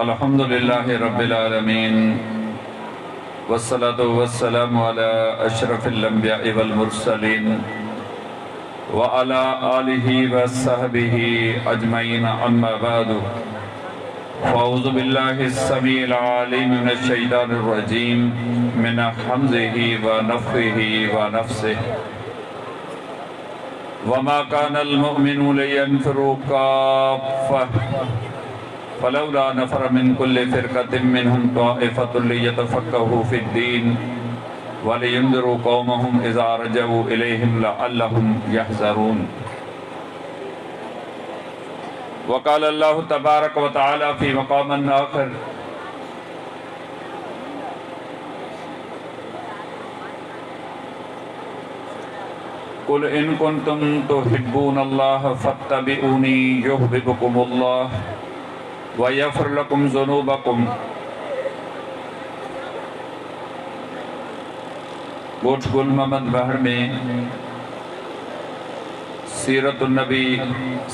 الحمد لله رب العالمين والصلاة والسلام على أشرف الأنبياء والمرسلين وعلى آله وصحبه أجمعين أما بعد فأعوذ بالله السميع العليم من الشيطان الرجيم من حمزه ونفخه ونفسه وما كان المؤمنون لينفروا كافة فلولا نفر من كل فرقة منهم طائفة ليتفقهوا في الدين ولينذروا قومهم إذا رجعوا إليهم لعلهم يحذرون. وقال الله تبارك وتعالى في مقام آخر قل إن كنتم تحبون الله فاتبعوني يحببكم الله ويغفر لكم ذنوبكم. ڳوٺ گل محمد بهر ۾ سيرت النبي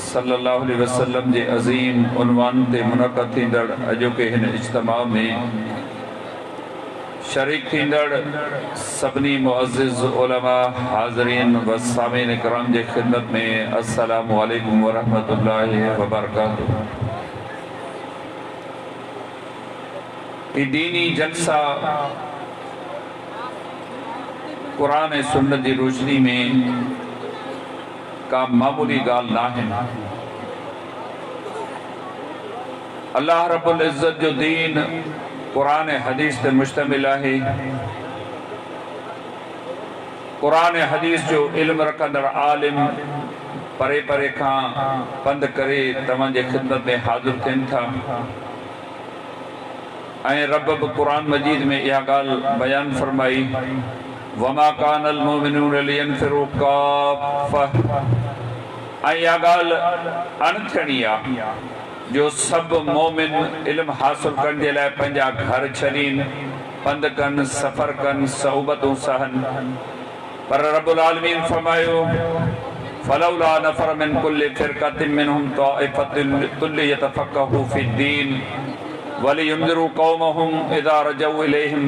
صلي الله عليه وسلم جي عظيم عنوان تي منعقد ٿيندڙ اڄوڪي هن اجتماع ۾ شريڪ ٿيندڙ سڀني معزز علماء، حاضرين و سامعين ڪرام جي خدمت ۾ السلام عليڪم ورحمة الله وبرڪاته. هي ديني جلسا قرآن ۽ سنت جي روشني ۾ ڪا معمولي ڳالهه ناهن. الله رب العزت جو دين قرآن ۽ حديث تي مشتمل آهي. قرآن ۽ حديث جو علم رکندڙ عالم پري پري کان پنڌ ڪري توهان جي خدمت ۾ حاضر ٿين ٿا ۽ رب به قرآن مجيد ۾ اها ڳالهه بيان فرمائي، وما ڪان المؤمنون لينفروا ڪافة ۽ اها ڳالهه اڻ ٿيڻي آ جو سڀ مؤمن علم حاصل ڪرڻ جي لاء پنهنجا گهر ڇڏين، پنڌ ڪن، سفر ڪن، صعوبتون سهن. پر رب العالمين فرمايو، فلولا نفر من ڪل فرقة منهم طائفة ليتفقهوا في الدين ولينذروا قومهم اذا رجعوا اليهم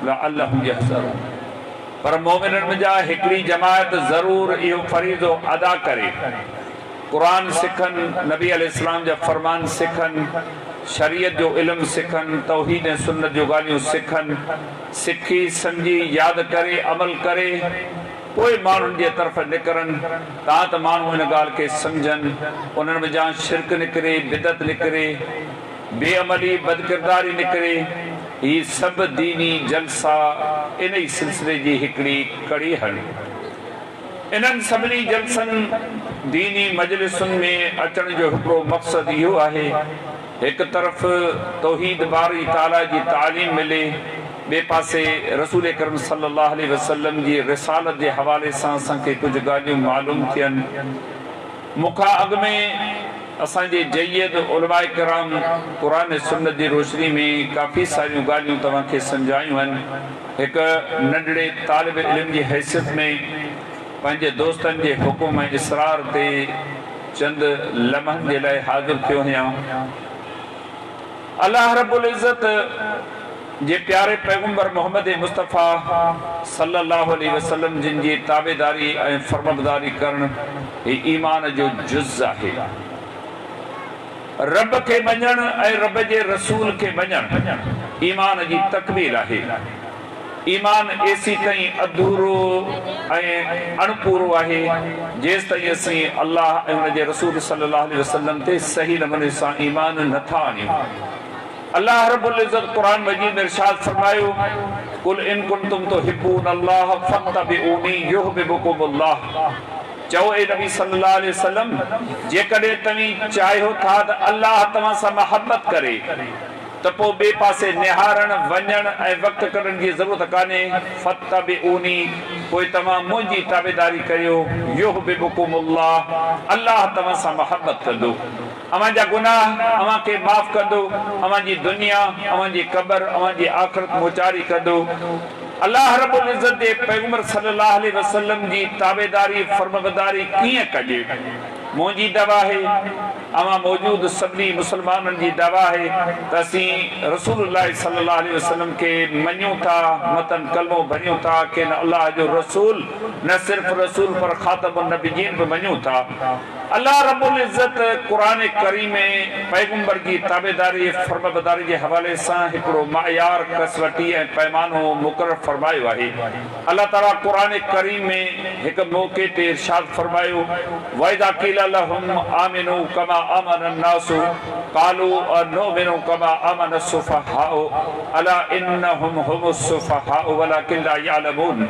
لعلهم يحذرون پر مؤمنن منجهان هڪڙي جماعت ضرور اهو فريضو ادا ڪري. قرآن سکن، نبي عليه السلام جا فرمان سکن، شريعت جو علم سکن، توحيد ۽ سنت جون ڳالهيون سکن، سکي، سمجهي، ياد ڪري، عمل ڪري، پوء ماڻهن جي طرف نڪرن، تان ته ماڻهو ان ڳالهه کي سمجهن، انهن منجهان شرڪ نڪري، بدعت نڪري، بي عملي، بدڪرداري نڪري، هي سڀ ديني جلسا انهي سلسلي جي هڪڙي ڪڙي هن. انهن سڀني جلسن، ديني مجلسن ۾ اچڻ جو هڪڙو مقصد اهو آهي، هڪ طرف توحيد باري تعاليٰ جي تعليم ملي، ٻئي پاسي رسول اڪرم صلي الله عليه وسلم جي رسالت جي حوالي سان اسان کي ڪجهه ڳالهيون معلوم ٿين. مون کان اڳ ۾ اسان جي جيد علماء ڪرام قرآن ۽ سنت جي روشني ۾ ڪافي ساريون ڳالهيون توهان کي سمجهايون آهن. هڪ ننڍڙي طالب علم جي حيثيت ۾ پنهنجي دوستن جي حڪم ۽ اصرار تي چند لمحن جي لاء حاضر ٿيو هيان. الله رب العزت جي پياري پيغمبر محمد مصطفيٰ صلي الله عليه وسلم جن جي تابعداري ۽ فرمانبرداري ڪرڻ هي ايمان جو جز آهي. رب کي مڃڻ ۽ رب جي رسول کي مڃڻ ايمان جي تڪميل آهي. ايمان ايسيتائين اڌورو ۽ اڻپورو آهي جيستائين اسين الله ۽ ان جي رسول صلي الله عليه وسلم تي صحيح نموني سان ايمان نه ٿا آڻيون. الله رب العزت قرآن مجيد ۾ ارشاد فرمايو، قل ان ڪنتم تحبون الله فاتبعوني يحببڪم الله چئو اي نبي صلي الله عليه وسلم جيڪڏهن توهين چاهيو ٿا ته الله توهان سان محبت ڪري ته پوء ٻئي پاسي نهارڻ، وڃڻ ۽ وقت ڪڍڻ جي ضرورت ڪانهي، فاتبعوني پوء توهان منهنجي تابعداري ڪريو، يحببڪم الله الله توهان سان محبت ڪندو. اوهان جا گناهه اوهان کي معاف ڪندو، اوهان جي دنيا، اوهان جي قبر، اوهان جي آخرت موچاري ڪندو. الله رب العزت جي پيغمبر صلي الله عليه وسلم جي تابعداري، فرمانبرداري، ڪيئن ڪجي؟ منهنجي دعويٰ آهي، اوهان موجود سڀني مسلمانن جي دعويٰ آهي ته اسين رسول الله صلي الله عليه وسلم کي مڃيون ٿا، مٿن ڪلمو ڀريون ٿا، کين الله جو رسول نه صرف رسول پر خاتم النبيين به مڃيون ٿا. الله رب العزت قرآن ڪريم ۾ پيغمبر جي تابعداري ۽ فرمانبرداري جي حوالي سان هڪڙو معيار، ڪسوٽي ۽ پيمانو مقرر فرمايو آهي. الله تعالي قرآن ڪريم ۾ هڪ موقعي تي ارشاد فرمايو، واذا قيل لهم آمنوا ڪما آمن الناس قالوا انؤمن ڪما آمن السفهاء الا انهم هم السفهاء ولڪن لا يعلمون.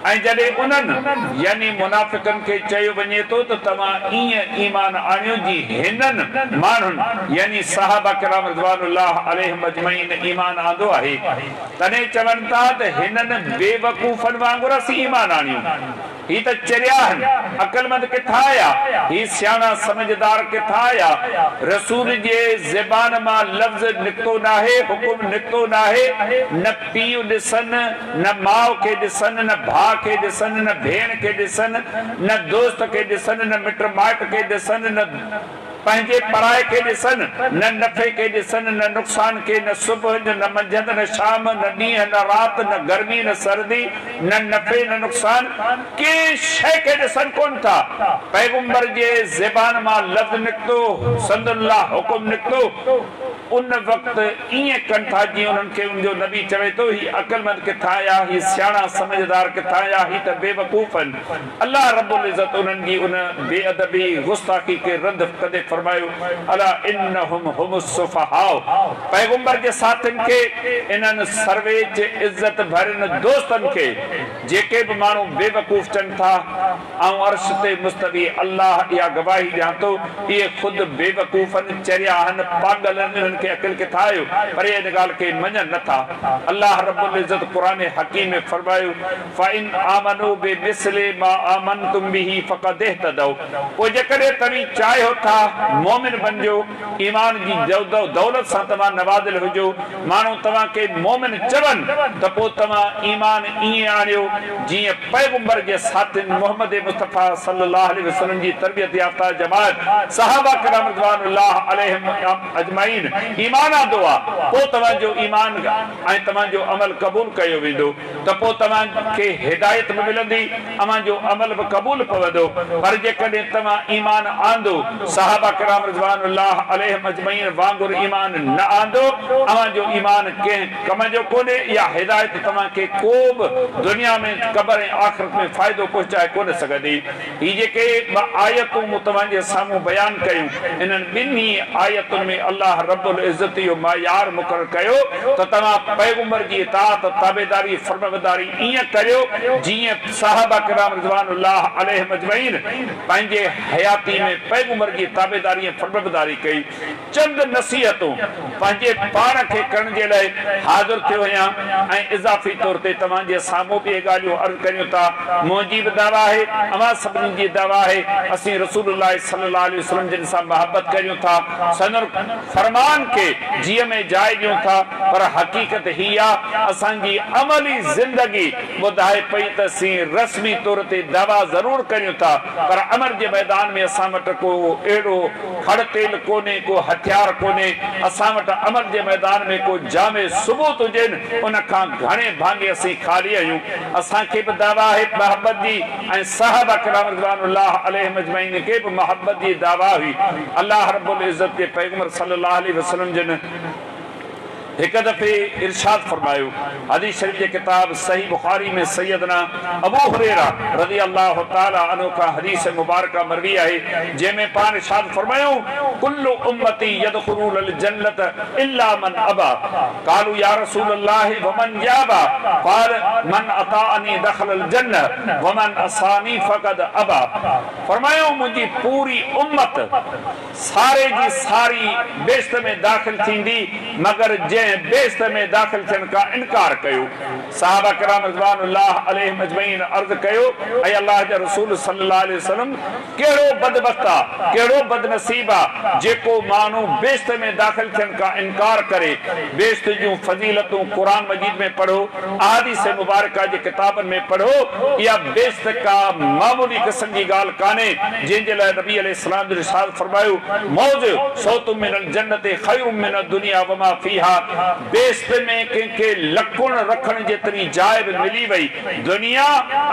۽ جڏهن انهن، يعني منافقن، کي چيو وڃي ٿو ته توهان ائين ايمان آڻيو جيئن هنن ماڻهن، يعني صحابه ڪرام رضوان الله عليهم اجمعين، ايمان آندو آهي، تڏهن چون ٿا ته هنن بيوقوفن وانگر اسين ايمان آڻيون. هي ته چريا آهن، عقلمند ڪٿان آيا؟ هي سياڻا سمجهدار ڪٿان آيا؟ رسول جي زبان مان لفظ نڪتو ناهي، حڪم نڪتو ناهي، نه پيء ڏسن، نه ماء کي ڏسن، نه ڀاء کي ڏسن، نه ڀيڻ کي ڏسن، نه دوست کي ڏسن، نه مٽ مائٽ کي ڏسن، نه پنهنجي پرائي کي ڏسن، نه نفعي کي ڏسن، نه نقصان کي، نه صبح، نه منجهند، نه شام، نه ڏينهن، نه رات، نه گرمي، نه سردي، نه نفعي، نه نقصان، ڪنهن شيء کي ڏسن ڪونه ٿا. پيغمبر جي زبان مان لفظ نڪتو، سندن لاء حڪم نڪتو. ان وقت ائين ڪن ٿا جيئن انهن کي ان جو نبي چوي ٿو، هي عقلمند ڪٿان آيا، هي سياڻا سمجهدار ڪٿان آيا، هي ته بيوقوف آهن. الله رب العزت انهن جي ان بي ادبي، گستاخي، کي رد ڪندي فرمايو، الا انهم هم السفهاء پيغمبر جي ساٿين کي، انهن سرويچ عزت ڀرين دوستن کي جيڪي به ماڻهو بيوقوف چون ٿا، آئون عرش تي مستوي الله اها گواهي ڏيان ٿو، اهي خود بيوقوف آهن، چريا آهن، پاڳل آهن، انهن کي عقل ڪٿان آيو، پر اهي ان ڳالهه کي مڃن نه ٿا. الله رب العزت قرآن حڪيم ۾ فرمايو، فَإِنْ آمَنُوا بِمِثْلِ مَا آمَنْتُم بِهِ فَقَدِ اهْتَدَوْا پوء جيڪڏهن توهين چاهيو ٿا مؤمن بنجو، ايمان جي دولت سان توهان نوازيل هجو، ماڻهو توهان کي مؤمن چون ته پوء توهان ايمان ائين آڻيو جيئن پيغمبر جي ساٿين محمد مصطفيٰ صلي الله عليه وسلم جي تربيت يافته جماعت صحابه ڪرام رضوان الله عليهم اجمعين ايمان آندو آ پوء توهان جو ايمان ۽ توهان جو عمل قبول ڪيو ويندو ته پوء توهان کي هدايت به ملندي اوهان جو عمل به قبول پوندو پر جيڪڏهن توهان ايمان آندو صحابه ڪرام رضوان الله عليهم اجمعين وانگر ايمان نه آندو اوهان جو ايمان ڪنهن ڪم جو ڪونهي اها هدايت توهان کي ڪو به دنيا ۾ قبر ۽ آخرت ۾ فائدو پهچائي ڪونه سگهندي. هي جيڪي ٻه آيتون مون توهان جي سامهون بيان ڪيون، انهن ٻنهي آيتن ۾ الله رب العزت اهو معيار مقرر ڪيو ته توهان پيغمبر جي اطاعت، تابعداري، فرمانبرداري ائين ڪريو جيئن صحابه ڪرام رضوان الله عليهم اجمعين پنهنجي حياتي ۾ پيغمبر جي تابعداري ۽ فرمانبرداري ڪئي. چند نصيحتون پنهنجي پاڻ کي ڪرڻ جي لاء حاضر ٿيو آهيان ۽ اضافي طور تي توهان جي سامهون به اهي ڳالهيون عرض ڪريون ٿا. منهنجي به دعويٰ آهي، اوهان سڀني جي دعويٰ آهي، اسين رسول الله صلي الله عليه وسلم جن سان محبت ڪريون ٿا، سندن فرمان کي جيء ۾ جاء ڏيون ٿا، پر حقيقت هي آ اسان جي عملي زندگي ٻڌائي پئي ته اسين رسمي طور تي دعويٰ ضرور ڪريون ٿا، پر عمل جي ميدان ۾ اسان وٽ ڪو اهڙو کڙ تيل ڪونهي، ڪو هٿيار ڪونهي، اسان وٽ عمل جي ميدان ۾ ڪو جامع ثبوت هجين، ان کان گهڻي ڀاڱي اسين خالي آهيون. اسان کي به دعويٰ آهي محبت جي ۽ صحابه ڪرام رضوان الله عليهم اجمعين کي به محبت جي دعويٰ هئي. الله رب العزت جي پيغمبر صلي الله عليه وسلم جن هڪ دفعي ارشاد فرمايو، حديث شريف جي ڪتاب صحيح بخاري ۾ سيدنا ابو هريره رضي الله تعالٰي عنه کان حديث مبارڪه مروي آهي، جنهن ۾ پاڻ ارشاد فرمايائون، ڪل امتي يدخلون الجنة الا من ابيٰ، قالوا يا رسول الله ومن يابيٰ، قال من اطاعني دخل الجنة ومن عصاني فقد ابيٰ، فرمايائون منهنجي پوري امت، ساري جي ساري بهشت ۾ داخل ٿيندي، مگر جنهن جنهن بهشت ۾ داخل ٿيڻ کان انڪار ڪيو. صحابه ڪرام رضوان الله عليهم اجمعين عرض ڪيو، اي الله جا رسول صلّي الله عليه وسلّم! ڪهڙو بدبخت آ، ڪهڙو بدنصيب آ، جيڪو ماڻهو بهشت ۾ داخل ٿيڻ کان انڪار ڪري. بهشت جون فضيلتون قرآن مجيد ۾ پڙهو، احاديث مبارڪه جي ڪتابن ۾ پڙهو، اها بهشت ڪا معمولي قسم جي ڳالهه ڪانهي، جنهن جي لاء نبي عليه السلام جن ارشاد فرمايو، موضع صوت من الجنة خير من الدنيا وما فيها، بهشت ۾ ڪنهن کي لڪڻ رکڻ جيتري جاء به ملي وئي، دنيا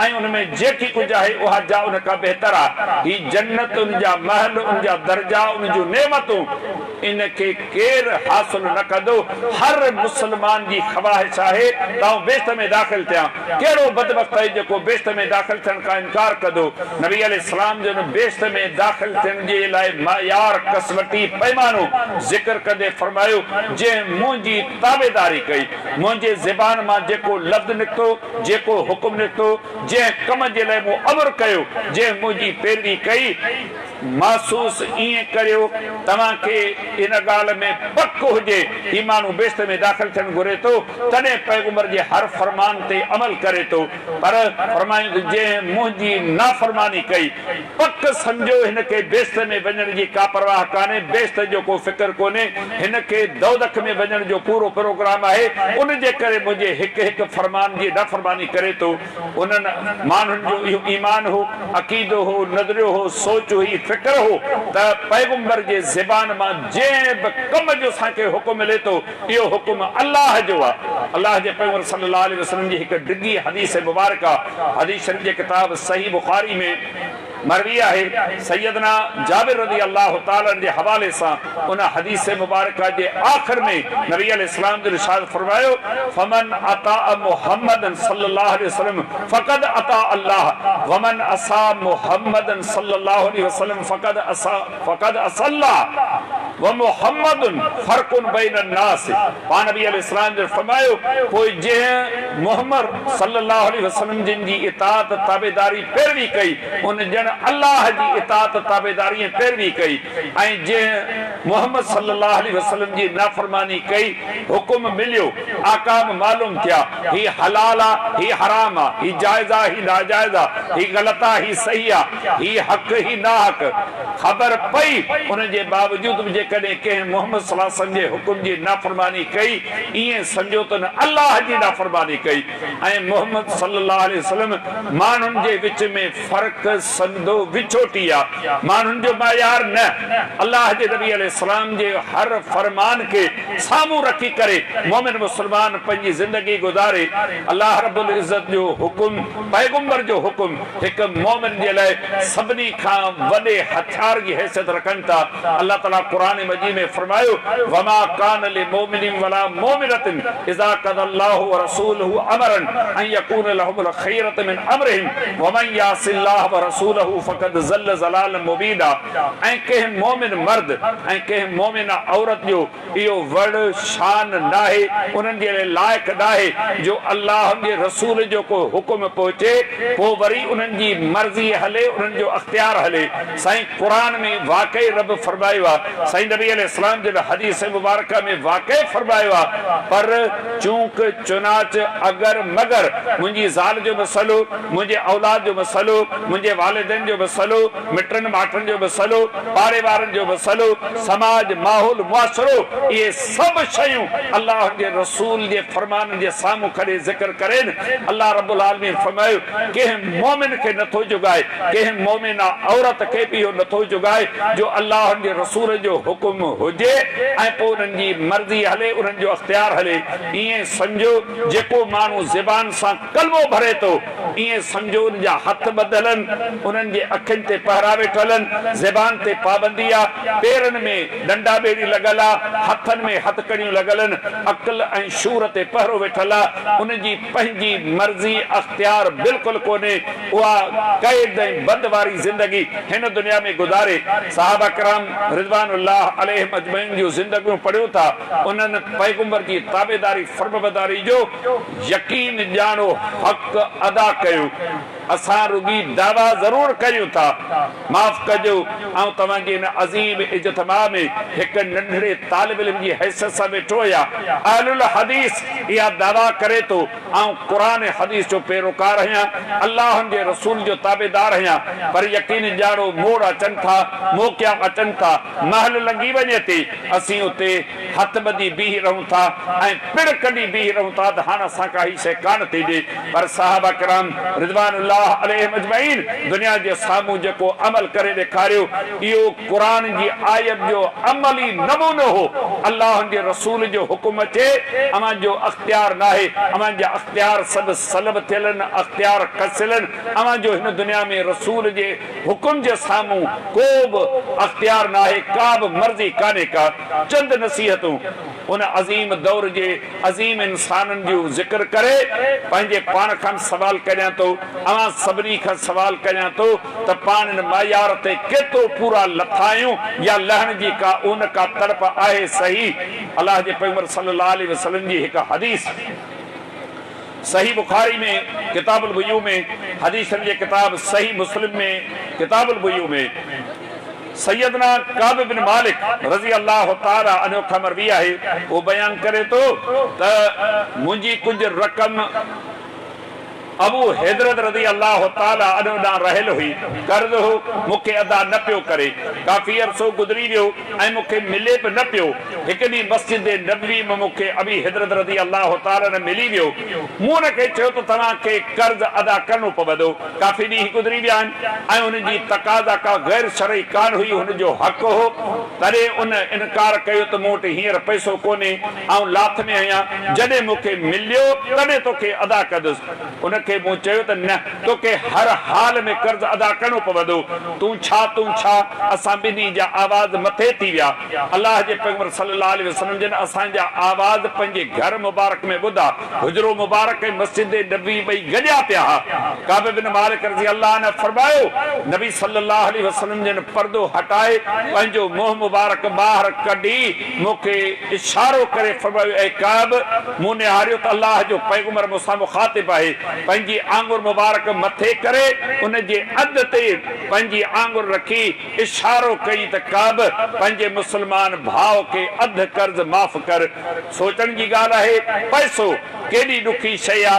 ۽ ان ۾ جيڪي ڪجهه آهي اها جاء ان کان بهتر آهي. هي جنت، ان جا محل، ان جا درجا، ان جون نعمتون، ان کي ڪير حاصل نه ڪندو. هر مسلمان جي خواهش آهي ته آئون بهشت ۾ داخل ٿيان. ڪهڙو بدبخت آهي جيڪو بهشت ۾ داخل ٿيڻ کان انڪار ڪندو. نبي عليه السلام جن بهشت ۾ داخل ٿيڻ جي لاء معيار، ڪسوٽي، پيمانو، ذڪر ڪندي فرمايو، جنهن منهنجي تابعداري ڪئي، منهنجي زبان مان جيڪو لفظ نڪتو، جيڪو حڪم نڪتو، جنهن ڪم جي لاء مون امر ڪيو، جنهن منهنجي پيروي ڪئي، محسوس ائين ڪريو توهان کي ان ڳالهه ۾ پڪ هجي هي ماڻهو بهشت ۾ داخل ٿيڻ گهري ٿو تڏهن پيغمبر جي هر فرمان تي عمل ڪري ٿو پر فرمايائون ته جنهن منهنجي نافرماني ڪئي پڪ سمجهو هن کي بهشت ۾ وڃڻ جي ڪا پرواهه ڪانهي بهشت جو ڪو فڪر ڪونهي هن کي دوزخ ۾ وڃڻ جو پورو پروگرام آهي ان جي ڪري منهنجي هڪ هڪ فرمان جي نافرماني ڪري ٿو. انهن ماڻهن جو اهو ايمان هو، عقيدو هو، نظريو هو، سوچ هئي، فڪر هو ته پيغمبر جي زبان مان جنهن به ڪم جو اسان کي حڪم ملي ٿو، اهو حڪم الله جو آهي. الله جي پيغمبر صلي الله عليه وسلم جي هڪ ڊگهي حديث مبارڪه حديث شريف جي ڪتاب صحيح بخاري ۾ مروي آهي، سيدنا جابر رضي الله تعالٰي عنه جي حوالي سان ان حديث مبارڪه جي آخر ۾ نبي عليه السلام جن ارشاد فرمايو، فمن اطاع محمدا صلي الله عليه وسلم فقد اطاع الله ومن عصي محمدا صلي الله عليه وسلم فقد عصي فقد عصي الله ومحمد فرق بين الناس پاڻ نبي عليه السلام جن فرمايو، پوء جنهن محمد صلي الله عليه وسلم جن جي اطاعت، تابعداري، پيروي ڪئي، ان ڄڻ الله جي اطاعت، تابعداري ۽ پيروي ڪئي ۽ جنهن محمد صلي الله عليه وسلم جي نافرماني ڪئي، حڪم مليو، احڪام معلوم ٿيا، هي حلال آ، هي حرام آ، هي جائز آ، هي ناجائز آ، هي غلط آ، هي صحيح آ، هي حق، هي ناحق، خبر پئي، ان جي باوجود به جيڪڏهن ڪنهن محمد صلي الله عليه وسلم جي حڪم جي نافرماني ڪئي، ائين سمجهو ته ان الله جي نافرماني ڪئي ۽ محمد صلي الله عليه وسلم ماڻهن جي وچ ۾ فرق سندو وڇوٽي آ، ماڻهن جو معيار نه، الله جي نبي عليه السلام جي هر فرمان کي سامهون رکي ڪري مؤمن مسلمان پنهنجي زندگي گذاري، الله رب العزت جو حڪم، پيغمبر جو حڪم هڪ مؤمن جي لاء سڀني کان وڏي هٿيار جي حيثيت رکن ٿا. الله تعاليٰ قرآن مجيد ۾ فرمايو، وما ڪان لمؤمن ولا مؤمنة اذا قضي الله ورسوله امرا ان يڪون لهم الخيرة من امرهم ومن يعص الله ورسوله فقد ضل ضلالا مبينا ۽ ڪنهن مؤمن مرد ۽ ڪنهن مؤمنه عورت جو اهو وڙ، شان، ناهي، انهن جي لاء لائق ناهي جو الله جي رسول جو ڪو حڪم پهچي، پوء وري انهن جي مرضي هلي، انهن جو اختيار هلي. سائين قرآن ۾ واقعي رب فرمايو آ، سائين نبي عليه السلام جن حديث مبارڪه ۾ واقعي فرمايو آ، پر چونڪ، چنانچ، اگر، مگر، منهنجي زال جو مسئلو، منهنجي اولاد جو مسئلو، منهنجي والدين جو مسئلو، مٽن مائٽن جو مسئلو، پاڙي وارن جو مسئلو، سماج، ماحول، معاشرو، اهي سڀ شيون الله جي رسول جي فرمانن جي سامهون کڻي ذڪر ڪرين، الله رب العالمين فرمايو، ڪنهن مؤمن کي نٿو جڳائي، ڪنهن مؤمنه عورت کي به اهو نٿو جڳائي جو الله جي رسول جو حڪم هجي ۽ پوء انهن جي مرضي هلي، انهن جو اختيار هلي، ائين سمجهو جيڪو ماڻهو زبان سان ڪلمو ڀري ٿو، ائين سمجهو ان جا هٿ ٻڌل آهن، انهن جي اکين تي پهرا ويٺل آهن، زبان تي پابندي آ، پيرن ۾ ڏنڊا ٻيڙي لڳل آ، هٿن ۾ هٿڪڙيون لڳل آهن، عقل ۽ شعور تي پهرو ويٺل آ، ان جي پنهنجي مرضي، اختيار بلڪل ڪونهي، اها قيد ۽ بند واري زندگي هن دنيا ۾ گذاري. صحابه ڪرام رضوان الله عليهم اجمعين جون زندگيون پڙهيون ٿا، انهن پيغمبر جي تابعداري فرمانبرداري جو يقين ڄاڻو حق ادا ڪيو. اسان رڳي دعويٰ ضرور ڪريون ٿا. معاف ڪجو، آئون توهان جي هن عظيم اجتماع ۾ هڪ ننڍڙي طالب علم جي حيثيت سان ويٺو آهيان. اهل الحديث اها دعويٰ ڪري ٿو، آئون قرآن ۽ حديث جو پيروڪار آهيان، الله ان جي رسول جو تابعدار آهيان، پر يقين ڄاڻو موڙ اچن ٿا، موقعا اچن ٿا، مهل لنگهي وڃي ٿي، اسين اتي هٿ ٻڌي بيهي رهون ٿا ۽ پڙ ڪڍي بيهي رهون ٿا ته هاڻ اسان کان هي شيء ڪانه ٿي ڏي، پر صحابه ڪرام رضوان الله عليهم اجمعين دنيا جي سامهون جيڪو عمل ڪري ڏيکاريو اهو قرآن جي آيت جو عملي نمونو هو، الله ان جي رسول جو حڪم اچي اوهان جو اختيار ناهي، اوهان جا اختيار سڀ سلب ٿيل آهن، اختيار کسيل آهن، اوهان جو هن دنيا ۾ رسول جي حڪم جي سامهون ڪو به اختيار ناهي، ڪا به مرضي ڪانهي ڪا. چند نصيحتون ان عظيم دور جي عظيم انسانن جو ذڪر ڪري پنهنجي پاڻ کان سوال ڪريان ٿو، اوهان سڀني کان سوال ڪريان ٿو ته پاڻ ان معيار تي ڪيترو پورا لٿا آهيون يا لهڻ جي ڪا اون ڪا تڙپ آهي صحيح الله جي پيغمبر صلي الله عليه وسلم جي هڪ حديث صحيح بخاري ۾ ڪتاب البيوع ۾ حديثن جي ڪتاب صحيح مسلم ۾ ڪتاب البيوع ۾ سيدنا ڪعب بن مالڪ رضي الله تعالٰي عنه کان مروي آهي اهو بيان ڪري ٿو ته منهنجي ڪجهه رقم ابو حيدرد رضي الله تعالٰي عنه ڏانهن رهيل هئي قرض هو مون کي ادا نه پيو ڪري ڪافي عرصو گذري ويو ۽ مون کي ملي به نه پيو. هڪ ڏينهن مسجد نبوي ۾ مون کي ابي حضرت رضي الله تعالٰي عنه ملي ويو. مون ان کي چيو ته توهان کي قرض ادا ڪرڻو پوندو. ڪافي ڏينهن گذري ويا آهن ۽ ان جي تقاضا ڪا غير شرعي ڪانه هئي، هن جو حق هو. تڏهن ان انڪار ڪيو ته مون وٽ هينئر پئسو ڪونهي، آئون لاٿ ۾ آهيان، جڏهن مون کي مليو تڏهن توکي ادا ڪندس. ان کي مون چيو ته نه، توکي هر حال ۾ قرض ادا ڪرڻو پوندو. تون ڇا، تون ڇا، اسان ٻنهي جا آواز مٿي ٿي ويا. الله جي پيغمبر صلي الله عليه وسلم جن اسان جا آواز پنهنجي گهر مبارڪ ۾ ٻڌا. حجرو مبارڪ ۽ مسجد نبوي ٻئي گڏيا پيا ها. ڪعب بن مالڪ رضي الله عنه فرمايو، نبي صلي الله عليه وسلم جن پردو هٽائي پنهنجو منهن مبارڪ ٻاهر ڪڍي مون کي اشارو ڪري فرمايو، اي ڪعب! مون نهاريو ته الله جو پيغمبر مون سان مخاطب آهي. پنهنجي آڱر مبارڪ مٿي ڪري ان جي اڌ تي پنهنجي آڱر رکي اشارو ڪيائين ته ڪعب! پنهنجي مسلمان ڀاء کي اڌ قرض معاف ڪر. سوچڻ جي ڳالهه آهي، پئسو ڪيڏي ڏکي شيء آ.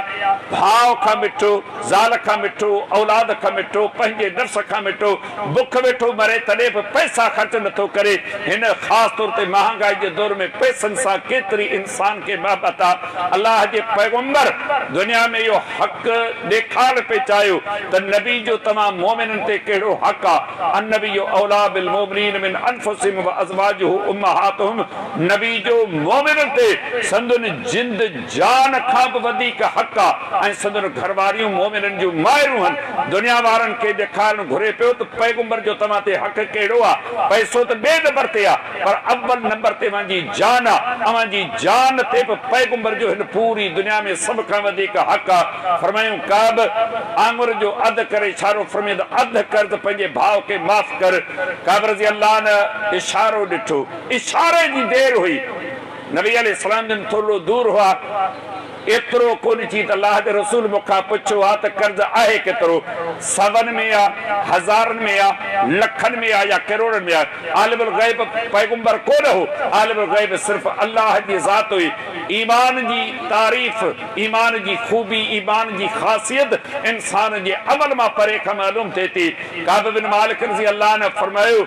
ڀاء کان مٺو، زال کان مٺو، اولاد کان مٺو، پنهنجي نفس کان مٺو، بک ويٺو مري تڏهن به پئسا خرچ نٿو ڪري. هن خاص طور تي مهانگائي جي دور ۾ پئسن سان ڪيتري انسان کي محبت آ. الله جي پيغمبر دنيا ۾ اهو حق ڏيکارڻ پئي چاهيو ته نبي جو توهان مؤمنن تي ڪهڙو حق آ. النبي اوليٰ بالمؤمنين من انفسهم وازواجه امهاتهم نبي جو مؤمنن تي سندن جند جان کان به وڌيڪ حق آ ۽ سندن گهرواريون مؤمنن جون مائرون هن. دنيا وارن کي ڏيکارڻ گهري پيو ته پيغمبر جو توهان تي حق ڪهڙو آ؟ پئسو ته ٻئي نمبر تي آ پر اول نمبر تي اوهان جي جان آ. اوهان جي جان تي به پيغمبر جو هن پوري دنيا ۾ سڀ کان وڌيڪ حق آ. فرمايائون ڪعب! آڱر جو اڌ ڪري اشارو فرمايائين ته اڌ قرض پنهنجي ڀاء کي معاف ڪر. ڪعب رضي الله عنه اشارو ڏٺو. اشاري جي دير هئي. نبي عليه السلام جن ٿورڙو دور هئا، ايترو ڪونه ٿي ته الله جي رسول مون کان پڇيو ها ته قرض آهي ڪيترو؟ سون ۾ آ، هزارن ۾ آ، لکن ۾ آ يا ڪروڙن ۾ آ؟ عالم الغيب پيغمبر ڪونه هو، عالم الغيب صرف الله جي ذات هئي. ايمان جي تعريف، ايمان جي خوبي، ايمان جي خاصيت انسان جي عمل مان پري کان معلوم ٿئي ٿي. ڪعب بن مالڪ رضي الله عنه فرمايو،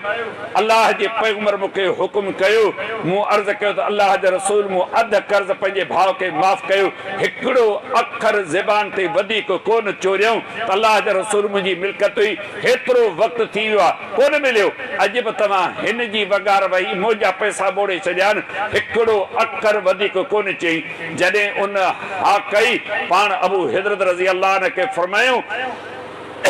الله جي پيغمبر مون کي حڪم ڪيو، مون عرض ڪيو ته الله جا رسول مون اڌ قرض پنهنجي ڀاء کي معاف ڪيو، هڪڙو اکر زبان تي وڌيڪ ڪونه چوريائون ته الله جا رسول منهنجي ملڪيت هئي، هيترو وقت ٿي ويو آهي ڪونه مليو، اڄ به توهان هن جي وڳار وهي منهنجا پئسا ٻوڙي ڇڏيا آهن، هڪڙو اکر وڌيڪ ڪونه چيائين، جڏهن ان ها ڪئي، پاڻ ابو حضرت رضي الله عنه کي فرمايائون.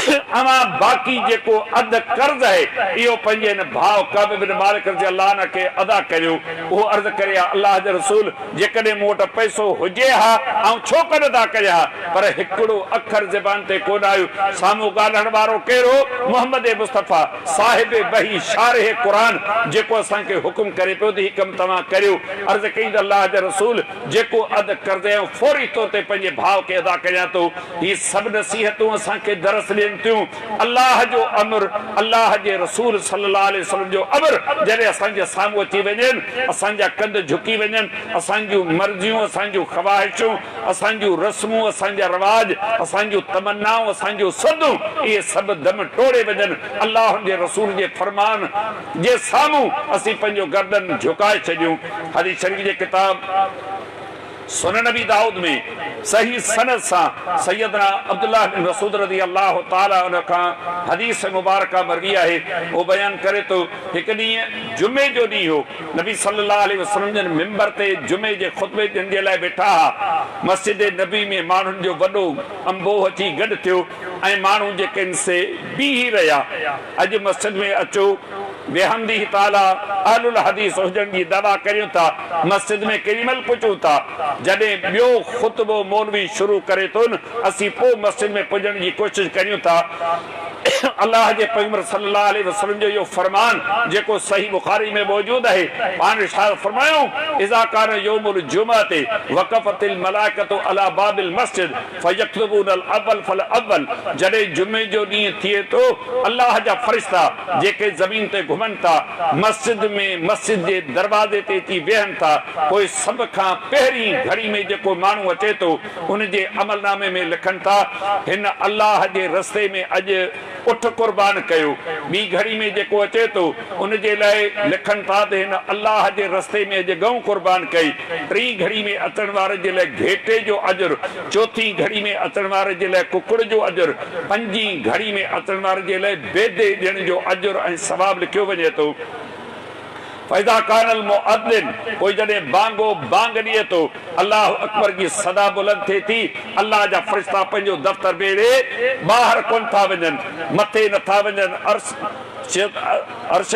اوهان باقي جيڪو اڌ قرض آهي، اهو پنهنجي هن ڀاء ڪعب بن مالڪ رضي الله عنه کي ادا ڪريو. اهو عرض ڪري ها، الله جا رسول! جيڪڏهن مون وٽ پئسو هجي ها، آئون ڇو ڪونه ادا ڪريان ها، پر هڪڙو اکر زبان تي ڪونه آيو. سامهون ڳالهائڻ وارو ڪير هو؟ محمد مصطفيٰ، صاحب وحي، شارح قرآن، جيڪو اسان کي حڪم ڪري پيو ته هي ڪم توهان ڪريو. عرض ڪئي ته الله جا رسول! جيڪو اڌ قرض آئون فوري طور تي پنهنجي ڀاء کي ادا ڪريان ٿو. هي سڀ نصيحتون اسان کي درس ڏين ٿيون. الله جو امر، الله جي رسول صلي الله عليه وسلم جو امر جڏهن اسان جي سامهون اچي وڃن، اسان جا ڪنڌ جهڪي وڃن، اسان جون مرضيون، اسان جون خواهشون، اسان جون رسمون، اسان جا رواج، اسان جون تمنائون، اسان جون سڌون، اهي سڀ دم ٽوڙي وڃن. الله جي رسول جي فرمان جي سامهون اسين پنهنجو گردن جهڪائي ڇڏيون. حديث شريف جي ڪتاب سنن ابي دائود ۾ صحيح سند سان سيدنا عبدالله بن مسعود رضي الله تعالٰي عنه کان حديث مبارڪه مروي آهي، اهو بيان ڪري ٿو، هڪ ڏينهن جمعي جو ڏينهن هو، نبي صلي الله عليه وسلم جن منبر تي جمعي جي خطبي ڏيڻ جي لاء ويٺا ها، مسجد نبوي ۾ ماڻهن جو وڏو انبوهه اچي گڏ ٿيو ۽ ماڻهو جيڪي آهن سي بيهي رهيا. اڄ مسجد ۾ اچو بحمده تعاليٰ اهل الحديث هجڻ جي دعويٰ ڪريون ٿا، مسجد ۾ ڪيڏي مهل پهچون ٿا، جڏهن ٻيو خطبو مولوي شروع ڪري ٿو نه اسين پوء مسجد ۾ پڄڻ جي ڪوشش ڪريون ٿا. الله جي پيغمبر صلي الله عليه وسلم جو اهو فرمان جيڪو صحيح بخاري ۾ موجود آهي، پاڻ ارشاد فرمايائون، اذا ڪان يوم الجمعة وقفت الملائڪة علي باب المسجد فيڪتبون الاول فالاول، جڏهن جمعي جو ڏينهن ٿئي ٿو، الله جا فرشتا جيڪي زمين تي گهمن ٿا، مسجد ۾ مسجد جي دروازي تي اچي ويهن ٿا، پوء سڀ کان پهرين گهڙي ۾ جيڪو ماڻهو اچي ٿو، ان جي عملنامي ۾ لکن ٿا، هن الله جي رستي ۾ اڄ اٺ قربان ڪيو. ٻي گهڙي ۾ جيڪو اچي ٿو، ان جي لاء لکن ٿا ته هن الله جي رستي ۾ اڄ ڳئون قربان ڪئي. ٽين گهڙي ۾ اچڻ واري جي لاء گهيٽي جو اجر، چوٿين گهڙي ۾ اچڻ واري جي لاء ڪڪڙ جو اجر، پنجين گهڙي ۾ اچڻ واري جي لاء بيدي ڏيڻ جو اجر ۽ ثواب لکيو وڃي ٿو. فاذا ڪان المؤذن، پوء جڏهن بانگو بانگ ڏئي ٿو، الله اڪبر جي صدا بلند ٿئي ٿي، الله جا فرشتا پنهنجو دفتر ويڙهي ٻاهر ڪونه ٿا وڃن، مٿي نه ٿا وڃن، عرش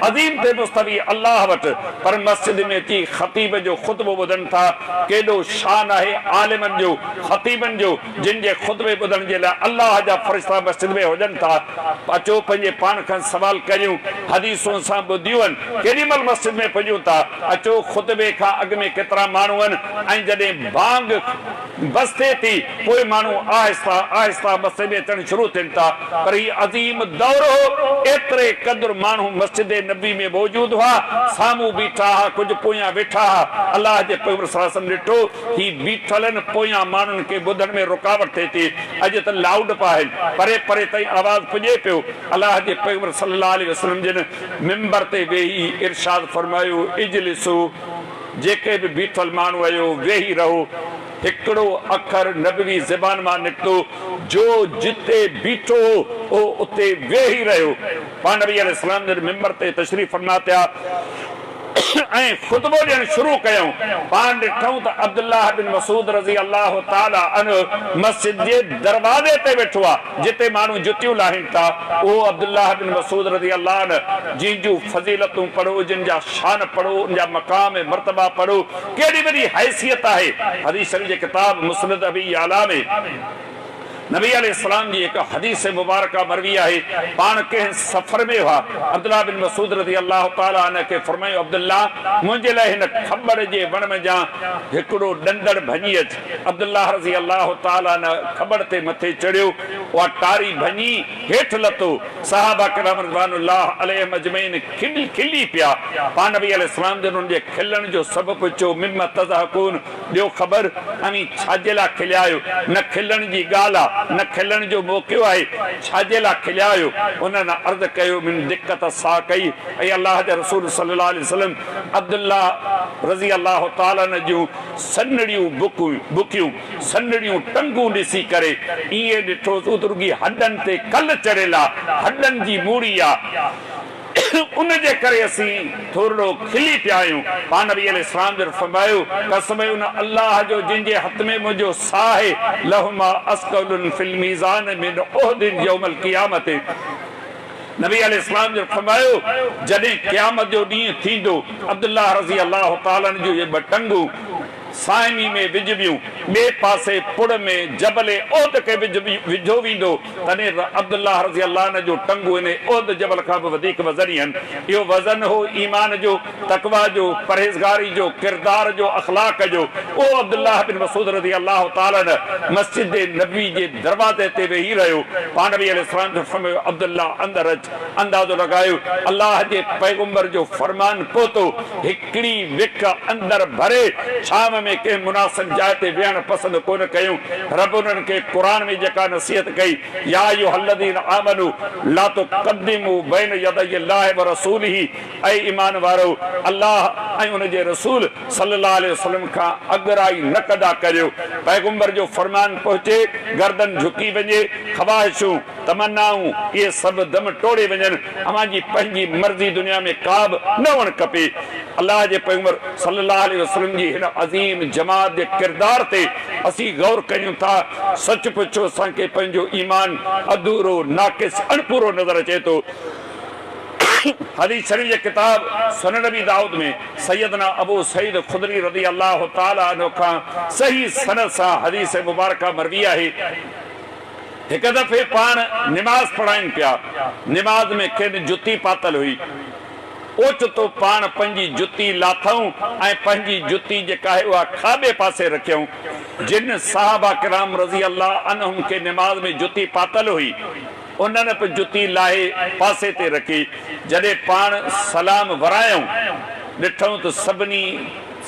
عظيم تي مستوي الله وٽ، پر مسجد ۾ اچي خطيب جو خطبو ٻڌن ٿا، ڪيڏو شان آهي عالمن جو، خطيبن جو، جن جي خطبي ٻڌڻ جي لاء الله جا فرشتا مسجد ۾ هجن ٿا، اچو پنهنجي پاڻ کان سوال ڪريون، حديثون اسان ٻڌيون آهن، ڪيڏي مهل مسجد ۾ پڄون ٿا، اچو خطبي کان اڳ ۾ ڪيترا ماڻهو آهن ۽ جڏهن بانگ بس ٿئي ٿي پوء ماڻهو آهسته آهسته مسجد ۾ اچڻ شروع ٿين ٿا، پر هي عظيم دور هو، ايتري قدر ماڻهو مسجد نبوي ۾ موجود هئا، سامهون بيٺا ها، ڪجهه پويان ويٺا ها، الله جي پيغمبر صلي الله عليه وسلم ڏٺو، هي بيٺلن پويان ماڻهن کي ٻڌڻ ۾ رڪاوٽ ٿئي ٿي. اڄ ته لائوڊ به آهن. پري پري تائين آواز پڄي پيو. الله جي پيغمبر صلي الله عليه وسلم جن منبر تي ويهي ارشاد فرمايو، اجلسو، جيڪي به بيٺل ماڻهو آهيو، ويهي رهو. هڪڙو اکر نبوي زبان مان نڪتو، جو جتي بيٺو هو، اهو اتي ويهي رهيو. پاڻ نبي عليه السلام جن منبر تي تشريف فرما ٿيا. ۽ خطبو ڏيڻ شروع ڪيائون. پاڻ ڏٺائون ته عبدالله بن مسعود رضي الله تعالٰي عنه مسجد جي دروازي تي ويٺو آهي، جتي ماڻهو جتيون لاهين ٿا. اهو عبدالله بن مسعود رضي الله عنه جنهن جون فضيلتون پڙهو، جن جا شان پڙهو، ان جا مقام ۽ مرتبا پڙهو، ڪيڏي وڏي حيثيت آهي. حديث شريف جي ڪتاب مسند ابي يعليٰ ۾. نبي عليه السلام جي هڪ حديث مبارڪه مروي آهي، پاڻ ڪنهن سفر ۾ هئا، عبدالله بن مسعود رضي الله تعالٰي عنه کي فرمايو، عبدالله! منهنجي لاء هن کٻڙ جي وڻ منجهان هڪڙو ڏندڻ ڀڃي اچ. عبدالله رضي الله تعالٰي عنه کٻڙ تي مٿي چڙهيو، اها ٽاري ڀڃي هيٺ لٿو، صحابه ڪرام رضوان الله عليهم اجمعين کلي پيا، پاڻ نبي عليه السلام جن انهن جي کلڻ جو سبب پڇيو، مما تضحڪون؟ ڏيو خبر، اوهين ڇاجي لاء کليا آهيو؟ نه کلڻ جي ڳالهه آ، نه کلڻ جو موقعو آهي، ڇاجي لاء کليا آهيو؟ انهن عرض ڪيو، من دقت الساقي، اي الله جا رسول صلي الله عليه وسلم، عبدالله رضي الله تعالٰي عنه جون سنهڙيون بڪيون، سنهڙيون ٽنگون ڏسي ڪري ائين ڏٺوسون ته رڳي هڏن تي کل چڙهيل آ، هڏن جي موڙي آ. ان جي ڪري اسين ٿورڙو کلي پيا آهيون. پاڻ نبي عليه السلام جن فرمايو، قسم ان الله جو جنهن جي هٿ ۾ منهنجو ساهه آهي، لهما اثقل في الميزان من احد يوم القيامة. نبي عليه السلام جن فرمايو، جڏهن قيامت جو ڏينهن ٿيندو، عبدالله رضي الله تعالٰي عنه جون اهي ٻه ٽنگون ساهمي ۾ وجهبيون، ٻئي پاسي پڙ ۾ جبل احد کي وجهيو ويندو، تڏهن عبدالله رضي الله عنه جون ٽنگون انهي احد جبل کان به وڌيڪ وزني هن. اهو وزن هو ايمان جو، تقويٰ جو، پرهيزگاري جو، ڪردار جو، اخلاق جو. اهو عبدالله بن مسعود رضي الله تعالٰي عنه مسجد نبوي جي دروازي تي ويهي رهيو. پاڻ نبي عليه السلام جن فرمايو، عبدالله اندر اچ. اندازو لڳايو، الله جي پيغمبر جو فرمان پهتو، هڪڙي وک اندر ڀري ڇانو ۾ ڪنهن مناسب جاء تي ويهڻ پسند ڪونه ڪيون. رب انهن کي قرآن ۾ جيڪا نصيحت ڪئي، يا ايها الذين آمنوا لا تقدموا بين يدي الله ورسوله اي ايمان وارؤ! الله ۽ ان جي رسول صلّي الله عليه وسلّم کان اڳرائي نه ڪندا ڪريو. پيغمبر جو فرمان پهچي، گردن جهڪي وڃي، خواهشون، تمنائون، اهي سڀ دم ٽوڙي وڃن، اوهان جي پنهنجي مرضي دنيا ۾ ڪابه نه هئڻ کپي. الله جي پيغمبر صلّي الله عليه وسلّم جي هن عظيم جماعت جي ڪردار تي اسين غور ڪريون ٿا، سچ پڇو اسان کي پنهنجو ايمان اڌورو، ناقص، اڻپورو نظر اچي ٿو. حديث شريف جي ڪتاب سنن ابي دائود ۾ سيدنا ابو سعيد خدري رضي الله تعالٰي عنه کان صحيح سند سان حديث مبارڪه مروي آهي، هڪ دفعي پاڻ نماز پڙهائين پيا، نماز ۾ کين جتي پاتل هئي، اوچتو پاڻ پنهنجي جتي لاٿائون ۽ پنهنجي جتي جيڪا آهي اها کاٻي پاسي رکيائون، جن صحابه ڪرام رضي الله عنهم کي نماز ۾ جتي پاتل هئي، انهن به جتي لاهي پاسي تي رکي. جڏهن پاڻ سلام ورايائون، ڏٺائون ته سڀني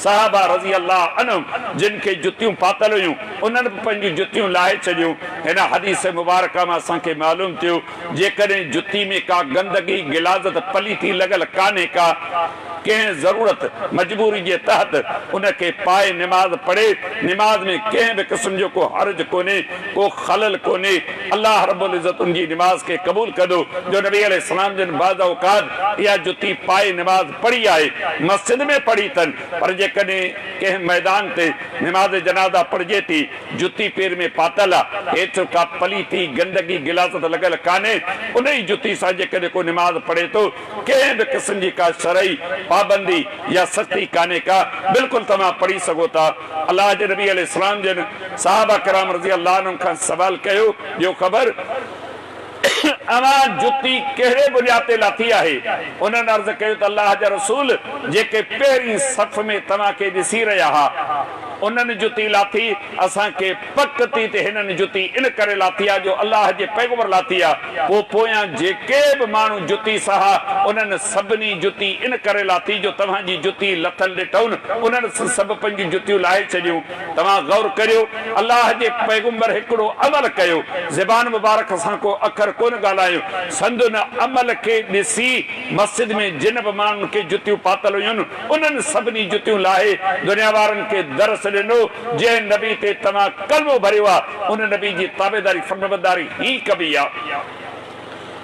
صحابه رضي الله عنهم جن کي جتيون پاتل هيون، انهن به پنهنجون جتيون لاهي ڇڏيون. هن حديث مبارڪه مان اسان کي معلوم ٿيو، جيڪڏهن جتي ۾ ڪا گندگي، غلاظت، پليتي لڳل ڪانهي ڪا، ڪنهن ضرورت، مجبوري جي تحت ان کي پائي نماز پڙهي، نماز ۾ ڪنهن به قسم جو ڪو حرج ڪونهي، ڪو خلل ڪونهي، الله رب العزت ان جي نماز کي قبول ڪندو، جو نبي عليه السلام جن بعض اوقات اها جتي پائي نماز پڙهي آهي، مسجد ۾ پڙهي اٿن، پر جيڪڏهن ڪنهن ميدان تي نماز جنازه پڙهجي ٿي، جتي پير ۾ پاتل آ، هيٺ ڪا پليتي، گندگي، غلاظت لڳل ڪانهي، انهي جتي سان جيڪڏهن ڪو نماز پڙهي ٿو، ڪنهن به قسم جي ڪا شرعي پابندي يا سختي ڪانهي ڪا، بلڪل توهان پڙهي سگهو ٿا. الله جي نبي عليه السلام جن صحابه ڪرام رضي الله عنهم کان سوال ڪيو، ڏيو خبر! اوهان جتي ڪهڙي بنياد تي لاٿي آهي؟ انهن عرض ڪيو ته الله جا رسول جيڪي پهرين صف ۾ توهان کي ڏسي رهيا ها، انهن جتي لاٿي، اسان کي پڪ ٿي ته هنن جتي ان ڪري لاٿي آ جو الله جي پيغمبر لاٿي آ، پوء پويان جيڪي به ماڻهو جتي سها، انهن سڀني جتي ان ڪري لاٿي جو توهان جي جتي لٿل ڏٺئون، انهن سڀ پنهنجون جتيون لاهي ڇڏيون. توهان غور ڪريو، الله جي پيغمبر هڪڙو عمل ڪيو، زبان مبارڪ سان ڪو اکر ڪونه ڳالهايو، سندن عمل کي ڏسي مسجد ۾ جن به ماڻهن کي جتيون پاتل هيون، انهن سڀني جتيون لاهي دنيا وارن کي درس ڏنو، جنهن نبي تي توهان ڪلمو ڀريو آ، ان نبي جي تابعداري فرمانبرداري هي ڪبي آ.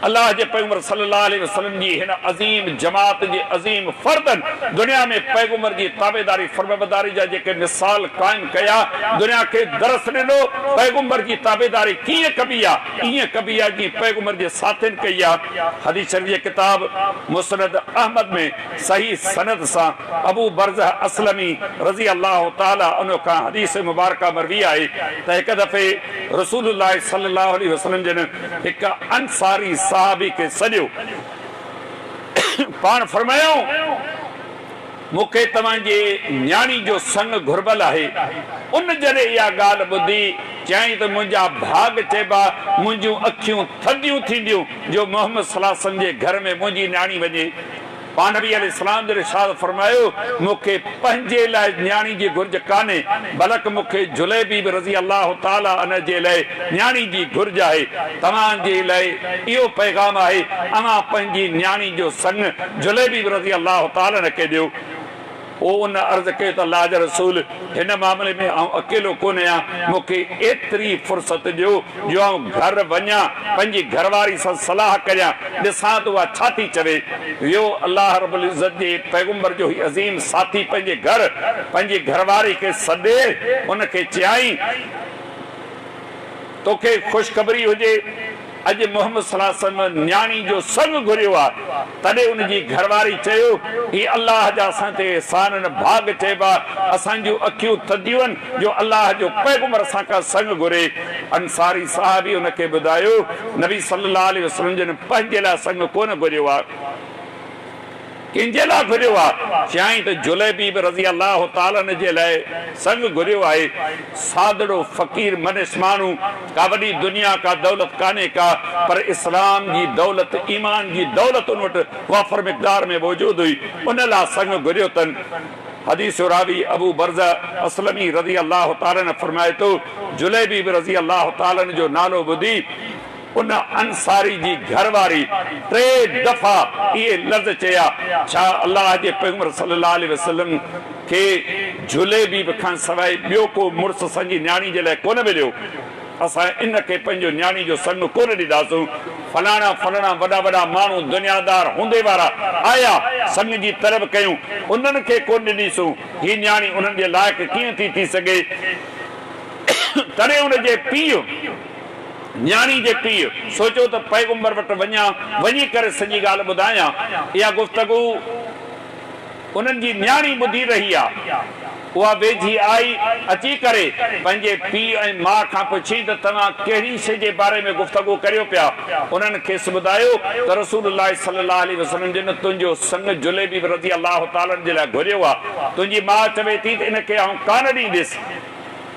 الله جي پيغمبر صلي الله عليه وسلم جي هن عظيم جماعت جي عظيم فردن دنيا ۾ پيغمبر جي تابعداري فرمانبرداري جا جيڪي مثال قائم ڪيا، دنيا کي درس ڏنو، پيغمبر جي تابعداري ڪيئن ڪبي آ، ائين ڪبي آ جيئن پيغمبر جي ساٿين ڪئي آ. حديث شريف جي ڪتاب مسند احمد ۾ صحيح سند سان ابو برزه اسلمي رضي الله تعالٰي عنه کان حديث مبارڪه مروي آهي ته هڪ دفعي رسول الله صلي الله عليه وسلم جن هڪ انصاري صحابي کي سڏيو، پاڻ فرمايائون، مون کي توهان جي نياڻي جو سڱ گهربل آهي. ان جڏهن اها ڳالهه ٻڌي، چيائين ته منهنجا ڀاڳ چئبا، منهنجون اکيون ٿڌيون ٿينديون جو محمد صلي الله عليه وسلم جي گهر ۾ منهنجي نياڻي وڃي. پاڻ نبي عليه السلام جن ارشاد فرمايو، مون کي پنهنجي لاء نياڻي جي گهرج ڪانهي، بلڪ مون کي جليبيب رضي الله تعالٰي عنه جي لاء نياڻي جي گهرج آهي، توهان جي لاء اهو پيغام آهي، اوهان پنهنجي نياڻي جو سڱ جليبيب رضي الله تعالٰي عنه کي ڏيو. پوء ان عرض ڪيو ته الله جا رسول! هن معاملي ۾ آئون اڪيلو ڪونه آهيان، مون کي ايتري فرصت ڏيو جو آئون گهر وڃان، پنهنجي گهرواري سان صلاح ڪريان، ڏسان ته اها ڇا ٿي چوي. ويو الله رب العزت جي پيغمبر جو هي عظيم ساٿي پنهنجي گهر، پنهنجي گهرواري کي سڏي ان کي چيائين، توکي خوشخبري هجي، اڄ محمد صلي الله عليه وسلم نياڻي جو سڱ گهريو آ. تڏهن ان جي گهرواري چيو، هي الله جا اسان تي احسان آهن، ڀاڳ چئبا، اسان جون اکيون ٿڌيون آهن جو الله جو پيغمبر اسان کان سڱ گهري. انصاري صحابي ان کي ٻڌايو، نبي صلي الله عليه وسلم جن پنهنجي لاء سڱ ڪونه گهريو آ. ڪنهن جي لاء گهريو آ؟ چيائين ته جليبيب رضي الله تعالٰي عنه جي لاء سڱ گهريو آهي. سادڙو فقير منش ماڻهو، ڪا وڏي دنيا ڪا دولت ڪانهي ڪا، پر اسلام جي دولت، ايمان جي دولت ان وٽ وافر مقدار ۾ موجود هئي، ان لاء سڱ گهريو اٿن. حديث جو راوي ابو برزه اسلمي رضي الله تعالٰي عنه فرمائي ٿو، جليبيب رضي الله تعالٰي عنه جو نالو ٻڌي، ان انصاري جي گهر واري ٽي دفعا اهي لفظ چيا، ڇا الله جي پيغمبر صلي الله عليه وسلم کي جليبيب کان سواء ٻيو ڪو مڙس اسان جي نياڻي جي لاء ڪونه مليو؟ اسان ان کي پنهنجو نياڻي جو سڱ ڪونه ڏينداسون. فلاڻا فلاڻا وڏا وڏا ماڻهو دنيادار هوندي وارا آيا سڱ جي طلب ڪيون، انهن کي ڪونه ڏنيسون، هي نياڻي انهن جي لائق ڪيئن ٿي ٿي سگهي؟ تڏهن ان جي پيء. نياڻي جي پيء سوچيو ته پيغمبر وٽ وڃان، وڃي ڪري سڄي ڳالهه ٻڌايان. اها گفتگو انهن جي نياڻي ٻڌي رهي آ. اها ويجهي آئي، اچي ڪري پنهنجي پيء ۽ ماء کان پڇيائين ته توهان ڪهڙي شيء جي باري ۾ گفتگو ڪريو پيا؟ انهن کيس ٻڌايو ته رسول الله صلي الله عليه وسلم جن تنهنجو سڱ جليبيب رضي الله تعالٰي عنه جي لاء گهريو آ. تنهنجي ماء چوي ٿي ته ان کي آئون ڪانه ڏينديس.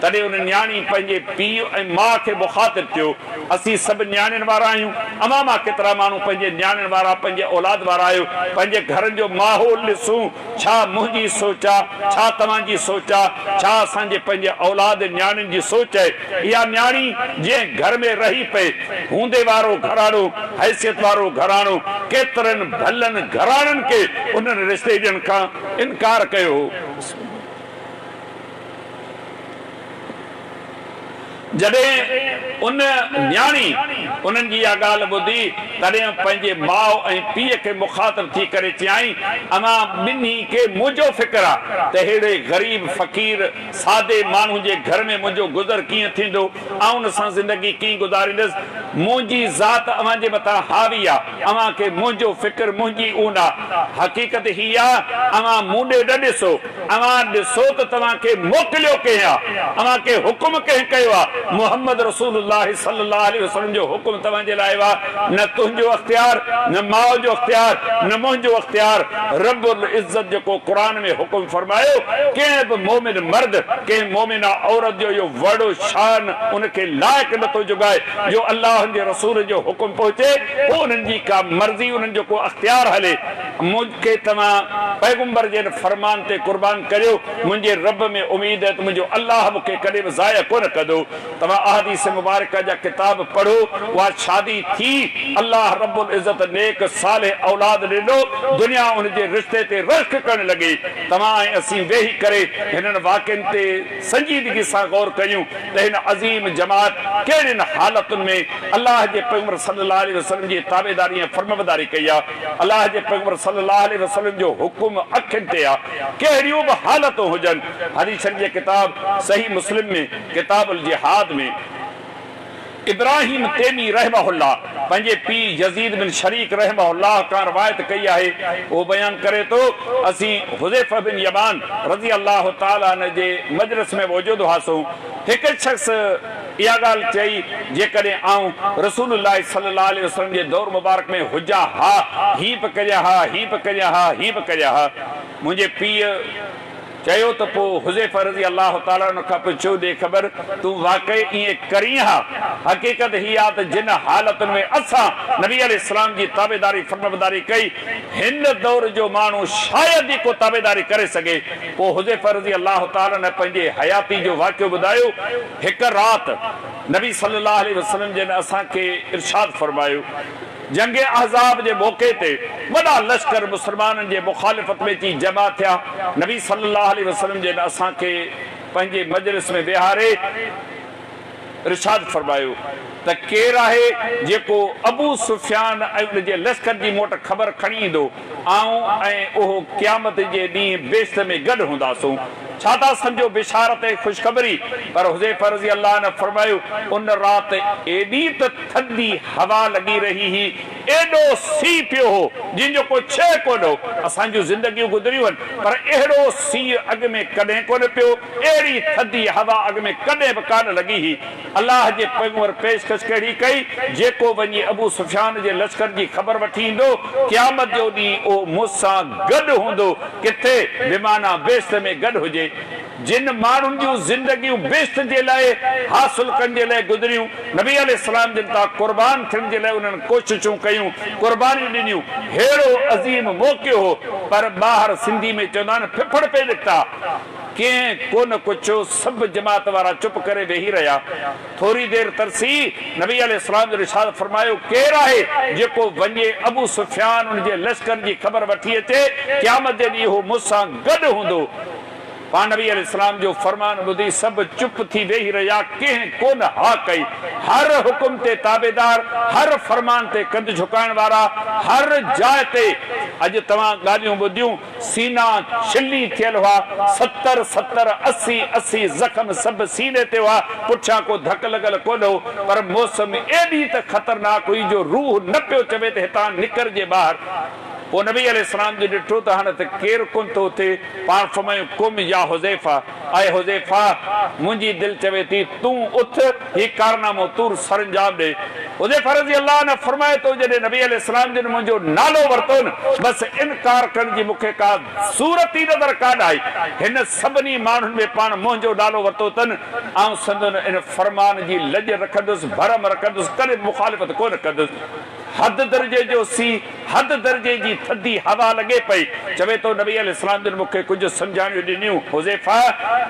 تڏهن ان نياڻي پنهنجي پيء ۽ ماء کي مخاطب ٿيو، اسين سڀ نياڻين وارا آهيون، اوهان مان ڪيترا ماڻهو پنهنجي نياڻين وارا، پنهنجي اولاد وارا آهيو، پنهنجي گهرن جو ماحول ڏسون، ڇا منهنجي سوچ آ، ڇا توهان جي سوچ آ، ڇا اسان جي پنهنجي اولاد نياڻين جي سوچ آهي، اها نياڻي جنهن گهر ۾ رهي پئي، هوندي وارو گهراڻو، حيثيت وارو گهراڻو، ڪيترن ڀلن گهراڻن کي انهن رشتي ڏيڻ کان انڪار ڪيو هو. جڏهن ان نياڻي انهن جي اها ڳالهه ٻڌي، تڏهن پنهنجي ماء ۽ پيء کي مخاطب ٿي ڪري چيائين، اوهان ٻنهي کي منهنجو فڪر آ ته ههڙي غريب فقير سادي ماڻهو جي گهر ۾ منهنجو گذر ڪيئن ٿيندو، آئون ان سان زندگي ڪيئن گذاريندس، منهنجي ذات اوهان جي مٿان حاوي آ، اوهان کي منهنجو فڪر منهنجي اون آ، حقيقت هي آ، اوهان مون ڏي نه ڏسو. اوهان ڏسو ته توهان کي موڪليو ڪنهن آ؟ اوهان کي حڪم ڪنهن ڪيو آ؟ محمد رسول الله صلي الله عليه وسلم جو حڪم توهان جي لاء آ، نه تنهنجو اختيار، نه ماء جو اختيار، نه منهنجو اختيار، رب العزت جيڪو قرآن ۾ حڪم فرمايو، ڪنهن به مؤمن مرد، ڪنهن مؤمنه عورت جو اهو وڙ شان ان کي لائق نه ٿو جڳائي جو الله ان جي رسول جو حڪم پهچي، پوء انهن جي ڪا مرضي، انهن جو ڪو اختيار هلي. مون کي توهان پيغمبر جي ان فرمان تي قربان ڪريو، منهنجي رب ۾ اميد آهي ته منهنجو الله مون کي ڪڏهن به ضايع ڪونه ڪندو. توهان احاديث مبارڪه جا ڪتاب پڙهو، اها شادي ٿي، الله رب العزت نيڪ صالح اولاد ڏنو، دنيا ان جي رشتي تي رشڪ ڪرڻ لڳي. توهان ۽ اسين ويهي ڪري هنن واقعن تي سنجيدگي سان غور ڪريون ته هن عظيم جماعت ڪهڙين حالتن ۾ الله جي پيغمبر صلي الله عليه وسلم جي تابعداري ۽ فرمانبرداري ڪئي آهي. الله جي پيغمبر صلي الله عليه وسلم جو حڪم اکين تي آ، ڪهڙيون به حالتون هجن. حديث شريف جي ڪتاب صحيح مسلم ۾ ڪتاب الجهاد ۾ ابراهيم تيمي رحمه الله پنهنجي پيء يزيد بن شريڪ رحمه الله کان روايت ڪئي آهي، اهو بيان ڪري ٿو، اسين حذيفه بن يمان رضي الله تعالٰي عنه جي مجلس ۾ موجود هئاسون، هڪ شخص اها ڳالهه چئي، جيڪڏهن آئون رسول الله صلي الله عليه وسلم جي دور مبارڪ ۾ هجان ها، هيئن به ڪريان ها، هيئن به ڪريان ها، هيئن به ڪريان ها. منهنجي پيء چيو ته پوء حذيفه رضي الله تعالٰي عنه کان پڇيو، ڏي خبر، تون واقعي ائين ڪرين ها؟ حقيقت هيء آهي ته جن حالتن ۾ اسان نبي عليه السلام جي تابعداري فرمانبرداري ڪئي، هن دور جو ماڻهو شايد ئي ڪو تابعداري ڪري سگهي. پوء حذيفه رضي الله تعالٰي عنه پنهنجي حياتي جو واقعو ٻڌايو، هڪ رات نبي صلي الله عليه وسلم جن اسان کي ارشاد فرمايو، جنگ احزاب جي موقعي تي وڏا لشڪر مسلمانن جي مخالفت ۾ اچي جمع ٿيا، نبي صلي الله عليه وسلم جن اسان کي پنهنجي مجلس ۾ ويهاري ارشاد فرمايو ته ڪير آهي جيڪو ابو سفيان ۽ ان جي لشڪر جي مون وٽ خبر کڻي ايندو، آئون ۽ اهو قيامت جي ڏينهن بهشت ۾ گڏ هونداسون. ڇا ٿا سمجهو بشارت ۽ خوشخبري؟ پر حذيفه رضي الله عنه فرمايو، ان رات ايڏي ته ٿڌي هوا لڳي رهي هئي، ايڏو سيء پيو هو، جنهن جو ڪو ڇيهه ڪونه هو. اسان جون زندگيون گذريون آهن، پر اهڙو سيء اڳ ۾ ڪڏهن ڪونه پيو، اهڙي ٿڌي هوا اڳ ۾ ڪڏهن به ڪانه لڳي هئي. الله جي پيغمبر پيشڪش ڪهڙي ڪئي، جيڪو وڃي ابو سفيان جي لشڪر جي خبر وٺي ايندو، قيامت جو ڏينهن اهو مون سان گڏ هوندو، ڪٿي؟ بمعنيٰ بهشت ۾ گڏ هجي. جن ماڻهن جون زندگيون بهشت جي لاء حاصل ڪرڻ جي لاء گذريون، نبي عليه السلام جن تان قربان ٿيڻ جي لاء انهن ڪوششون ڪيون، قربانيون ڏنيون، ههڙو عظيم موقعو هو، پر ٻاهر سنڌي ۾ چوندا آهن ڦڦڙ پئي نڪتا. ڪنهن ڪونه ڪڇيو، سڀ جماعت وارا چپ ڪري ويهي رهيا. ٿوري دير ترسي نبي عليه السلام جن ارشاد فرمايو، ڪير آهي جيڪو وڃي ابو سفيان ان جي لشڪر جي خبر وٺي اچي، قيامت جي ڏينهن اهو مون سان گڏ هوندو. پاڻ نبي عليه السلام جو فرمان ٻڌي سڀ چپ ٿي ويهي رهيا، ڪنهن ڪونه ها ڪئي. هر حڪم تي تابعدار، هر فرمان تي ڪنڌ جهڪائڻ وارا، هر جاء تي اڄ توهان ڳالهيون ٻڌيون، سينا ڇلي ٿيل هئا، ستر ستر، اسي اسي زخم سڀ سيني تي هئا، پٺيان ڪو ڌڪ لڳل ڪونه هو، پر موسم ايڏي ته خطرناڪ هئي جو روح نه پيو چوي ته هتان نڪرجي ٻاهر. پوء نبي عليه السلام جن ڏٺو ته هاڻ ته ڪير ڪونه ٿو اٿي، پاڻ فرمايائون، قم يا حذيفه، اي حذيفه! منهنجي دل چوي ٿي تون اٿ، هي ڪارنامو تون سرانجام ڏي. حذيفه رضي الله عنه فرمائي ٿو، جڏهن نبي عليه السلام جن منهنجو نالو ورتو نه، بس انڪار ڪرڻ جي مون کي ڪا صورت ئي نظر ڪانه آئي. هن سڀني ماڻهن ۾ پاڻ منهنجو نالو ورتو اٿن، آئون سندن ان فرمان جي لڄ رکندس، ڀرم رکندس، ڪڏهن به مخالفت ڪونه ڪندس. حد درجي جو سيء، حد درجي جي ٿڌي هوا لڳي پئي. چوي ٿو، نبي عليه السلام جن مون کي ڪجهه سمجهاڻيون ڏنيون، حذيفه!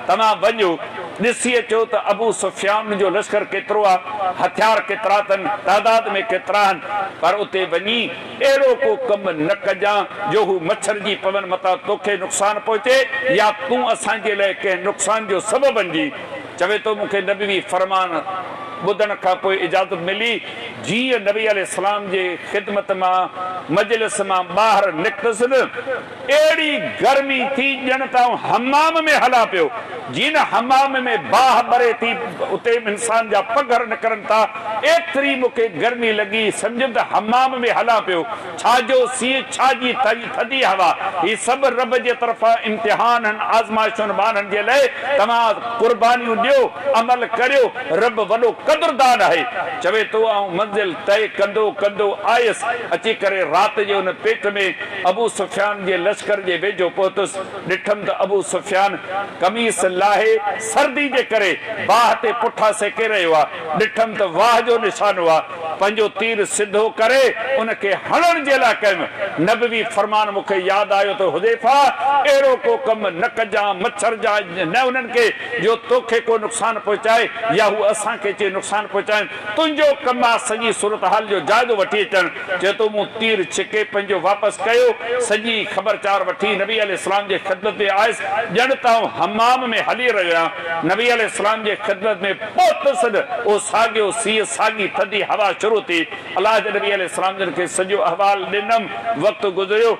توهان وڃو، ڏسي اچو ته ابو سفيان جو لشڪر ڪيترو آ، هٿيار ڪيترا اٿن، تعداد ۾ ڪيترا آهن، پر اتي وڃي اهڙو ڪو ڪم نه ڪجان جو هو مڇرجي پون متان توکي نقصان پهچي يا تون اسان جي لاء ڪنهن نقصان جو سبب بنجين. چوي ٿو، مون کي نبوي فرمان ٻڌڻ کان پوء اجازت ملي، جيئن نبي عليه السلام جي خدمت مان مجلس مان ٻاهر نڪتس نه، اهڙي گرمي ٿي ڄڻ ته آئون حمام ۾ هلان پيو، جيئن نه حمام ۾ باهه ٻري ٿي اتي انسان جا پگهر نڪرن ٿا، ايتري مون کي گرمي لڳي، سمجهيم ته حمام ۾ هلان پيو. ڇا جو سيء، ڇا جي ٿڌي هوا، هي سڀ رب جي طرفان امتحان هن، آزمائشون ٻانهن جي لئه، توهان قربانيون ڏيو، عمل ڪريو، رب وڏو قدردان آهي. چوي ٿو، آئون منزل طئي ڪندو ڪندو آيس، اچي ڪري رات جي ان پيٽ ۾ ابو سفيان جي لشڪر جي ويجهو پهتس، ڏٺم ته ابو سفيان قميص لاهي سردي جي ڪري باهه تي پٺا سيڪي رهيو آ، ڏٺم ته واهه جو نشانو آ، پنهنجو تير سڌو ڪري ان کي هڻڻ جي لاء ڪيم. نبوي فرمان مون کي ياد آيو ته حذيفه! اهڙو ڪو ڪم نه ڪجان، مڇرجان نه انهن کي جو توکي ڪو نقصان پهچائي يا هو اسان کي اچي نقصان پهچائين. تنهنجو ڪم آ سڄي صورتحال جو جائزو وٺي اچڻ. چئي ٿو مون تير ڇڪي پنهنجو واپس ڪيو، سڄي خبرچار وٺي نبي عليه السلام جي خدمت ۾ آيس، ڄڻ ته آئون حمام ۾ هلي رهيو آهيان. نبي عليه السلام جي خدمت ۾ پهتس نه اهو ساڳيو سيء ساڳي ٿڌي هوا شروع ٿي. الله جي نبي عليه السلام جن کي سڄو احوال ڏنم. وقت گذريو.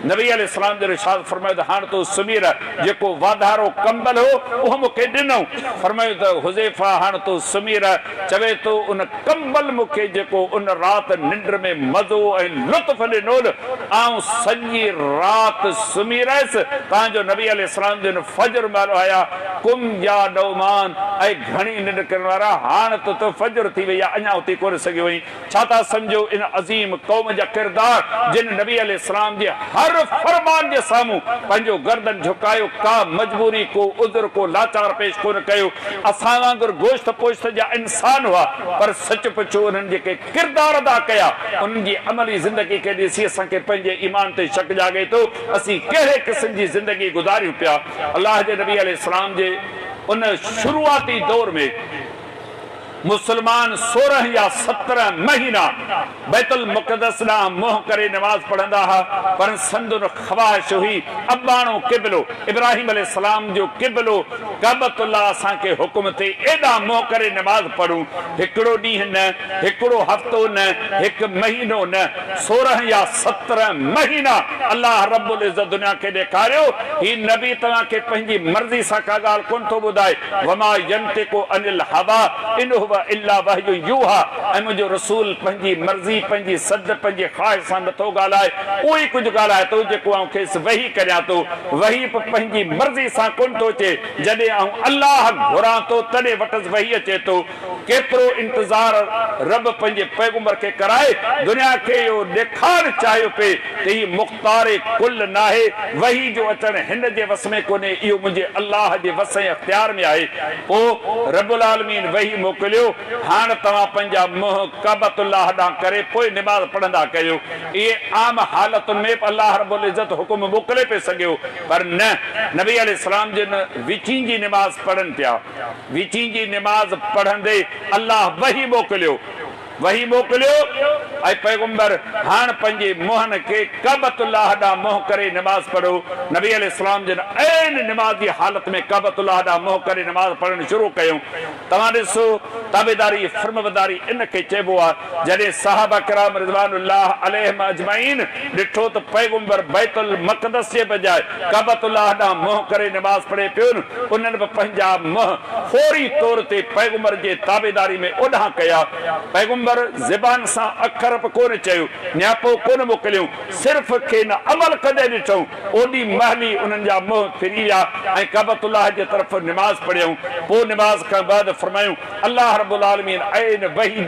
نبي عليه السلام جن ارشاد فرمايو ته هاڻ تون سمهي رهه. جيڪو واڌارو ڪمبل هو اهو مون کي ڏنئون. فرمايو ته حذيفه هاڻ تون سمهي رهه. چوي ٿو ان ڪمبل مون کي جيڪو ان رات ننڊ ۾ مزو ۽ لطف ڏنو نه آئون سڄي رات سمهي رهيس تان جو نبي عليه السلام جن فجر مهل آيا، قم يا نعمان، اي گهڻي ننڊ ڪرڻ وارا، هاڻ ته تو فجر ٿي وئي آهي، اڃا اٿي ڪونه سگهيو آهين. ڇا ٿا سمجهو ان عظيم قوم جا ڪردار جن نبي عليه السلام جي هر فرمان جي سامهون پنهنجو گردن جهڪايو، ڪا مجبوري، ڪو عذر، ڪو لاچار پيش ڪونه ڪيو، اسان وانگر گوشت پوشت جا انسان هئا، پر سچ پڇو انهن جيڪي ڪردار ادا ڪيا، انهن جي عملي زندگي کي ڏسي اسان کي پنهنجي ايمان تي شڪ جاڳي ٿو، اسين ڪهڙي قسم جي زندگي گذاريون پيا. الله جي نبي عليه السلام جي ان شروعاتي دور ۾. مسلمان 16 يا 17 مهينا بيت المقدس ڏانهن منهن ڪري نماز پڙهندا ها، پر سندن خواهش هئي اباڻو قبلو، ابراهيم عليه السلام جو قبلو ڪعبة الله اسان کي حڪم ٿئي ايڏانهن منهن ڪري نماز پڙهون. هڪڙو ڏينهن نه، هڪڙو هفتو نه، هڪ مهينو نه، 16 يا 17 مهينا الله رب العزت دنيا کي ڏيکاريو، هي نبي توهان کي پنهنجي مرضي سان ڪا ڳالهه ڪونه ٿو ٻڌائي، وما ينطق عن الهويٰ ان هو الا وحي يوحيٰ ۽ منهنجو رسول پنهنجي مرضي، پنهنجي سڌ، پنهنجي خواهش سان نٿو ڳالهائي، اهو ئي ڪجهه ڳالهائي ٿو جيڪو آئون کيس وحي ڪريان ٿو. وحي به پنهنجي مرضي سان ڪونه ٿو اچي، جڏهن آئون الله گهران ٿو تڏهن وٽس وحي اچي ٿو. ڪيترو انتظار رب پنهنجي پيغمبر کي ڪرائي دنيا کي اهو ڏيکارڻ چاهيو پئي ته هي مختار ڪل ناهي، وحي جو اچڻ هن جي وس ۾ ڪونهي، اهو منهنجي الله جي وس ۽ اختيار ۾ آهي. پوء رب العالمين وحي موڪليو، هاڻ توهان پنهنجا منهن ڪعبة الله ڏانهن ڪري پوء نماز پڙهندا ڪيو. اهي عام حالتن ۾ به الله رب العزت حڪم موڪلي پئي سگهيو، پر نه، نبي عليه السلام جن وچين جي نماز پڙهن پيا. وچين جي نماز پڙهندي الله وحي موڪليو، وحي موڪليو، اي پيغمبر! هاڻ پنهنجي منهن کي ڪعبة الله ڏانهن منهن ڪري نماز پڙهو. نبي عليه السلام جن عين نماز جي حالت ۾ ڪعبة الله ڏانهن منهن ڪري نماز پڙهڻ شروع ڪيون. توهان ڏسو تابعداري، فرمانبرداري ان کي چئبو آهي. جڏهن صحابه ڪرام رضوان الله عليهم اجمعين ڏٺو ته پيغمبر بيت المقدس جي بجاء ڪعبة الله ڏانهن منهن ڪري نماز پڙهي پيو نه انهن به پنهنجا منهن فوري طور تي پيغمبر جي تابعداري ۾ اوڏانهن ڪيا. پيغمبر زبان سان اکر به ڪونه چيو، نياپو ڪونه موڪليائون، صرف کين عمل ڪندي ڏٺائون، اوڏي مهل ئي انهن جا منهن ڦري ويا ۽ ڪعبة الله جي طرف نماز پڙهيائون. پوء نماز کان بعد فرمايائون، الله رب العالمين عين وحي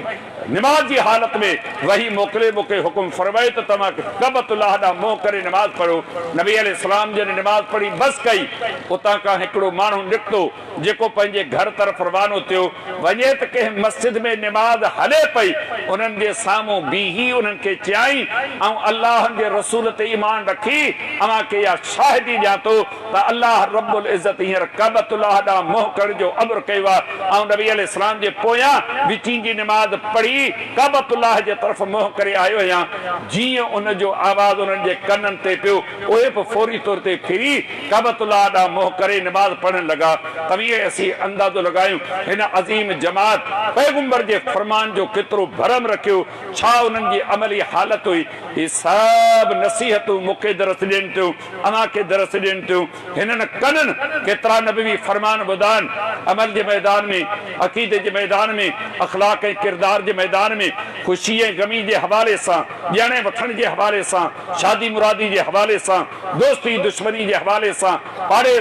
نماز جي حالت ۾ وحي موڪلي مون کي حڪم فرمايو ته توهان ڪعبة الله ڏانهن منهن ڪري نماز پڙهو. نبي عليه السلام جن نماز پڙهي بس ڪئي، اتان کان هڪڙو ماڻهو نڪتو جيڪو پنهنجي گهر طرف روانو ٿيو، وڃي ته ڪنهن مسجد ۾ نماز هلي پئي، انهن جي سامهون بيهي انهن کي چيائين، آئون الله جي رسول تي ايمان رکي اوهان کي اها شاهدي ڏيان ٿو ته الله رب العزت هينئر ڪعبة الله ڏانهن منهن ڪرڻ جو امر ڪيو آهي، آئون نبي عليه السلام جي پويان وچين جي نماز پڙهي ڪعبة الله جي طرف منهن ڪري آيو آهيان. جيئن ان جو آواز انهن جي ڪنن تي پيو، اهي به فوري طور تي ڦري ڪعبة الله ڏانهن منهن ڪري نماز پڙهڻ لڳا. توهين اسين اندازو لڳايون هن عظيم جماعت پيغمبر جي فرمان جو ڪيترو ڀرم رکيو، ڇا انهن جي عملي حالت هئي. هي سڀ نصيحتون مون کي درس ڏين ٿيون. اوهان کي درس ڏين ٿيون. هنن ڪنن ڪيترا نبوي فرمان ٻڌا آهن. عمل جي ميدان ۾، عقيدي جي ميدان ۾، اخلاق ۽ ڪردار جي ميدان ۾، خوشي ۽ غمي جي حوالي سان، ڏيڻ ۽ وٺڻ جي حوالي سان، شادي مرادي جي حوالي سان، دوستي دشمني جي حوالي سان، پاڙي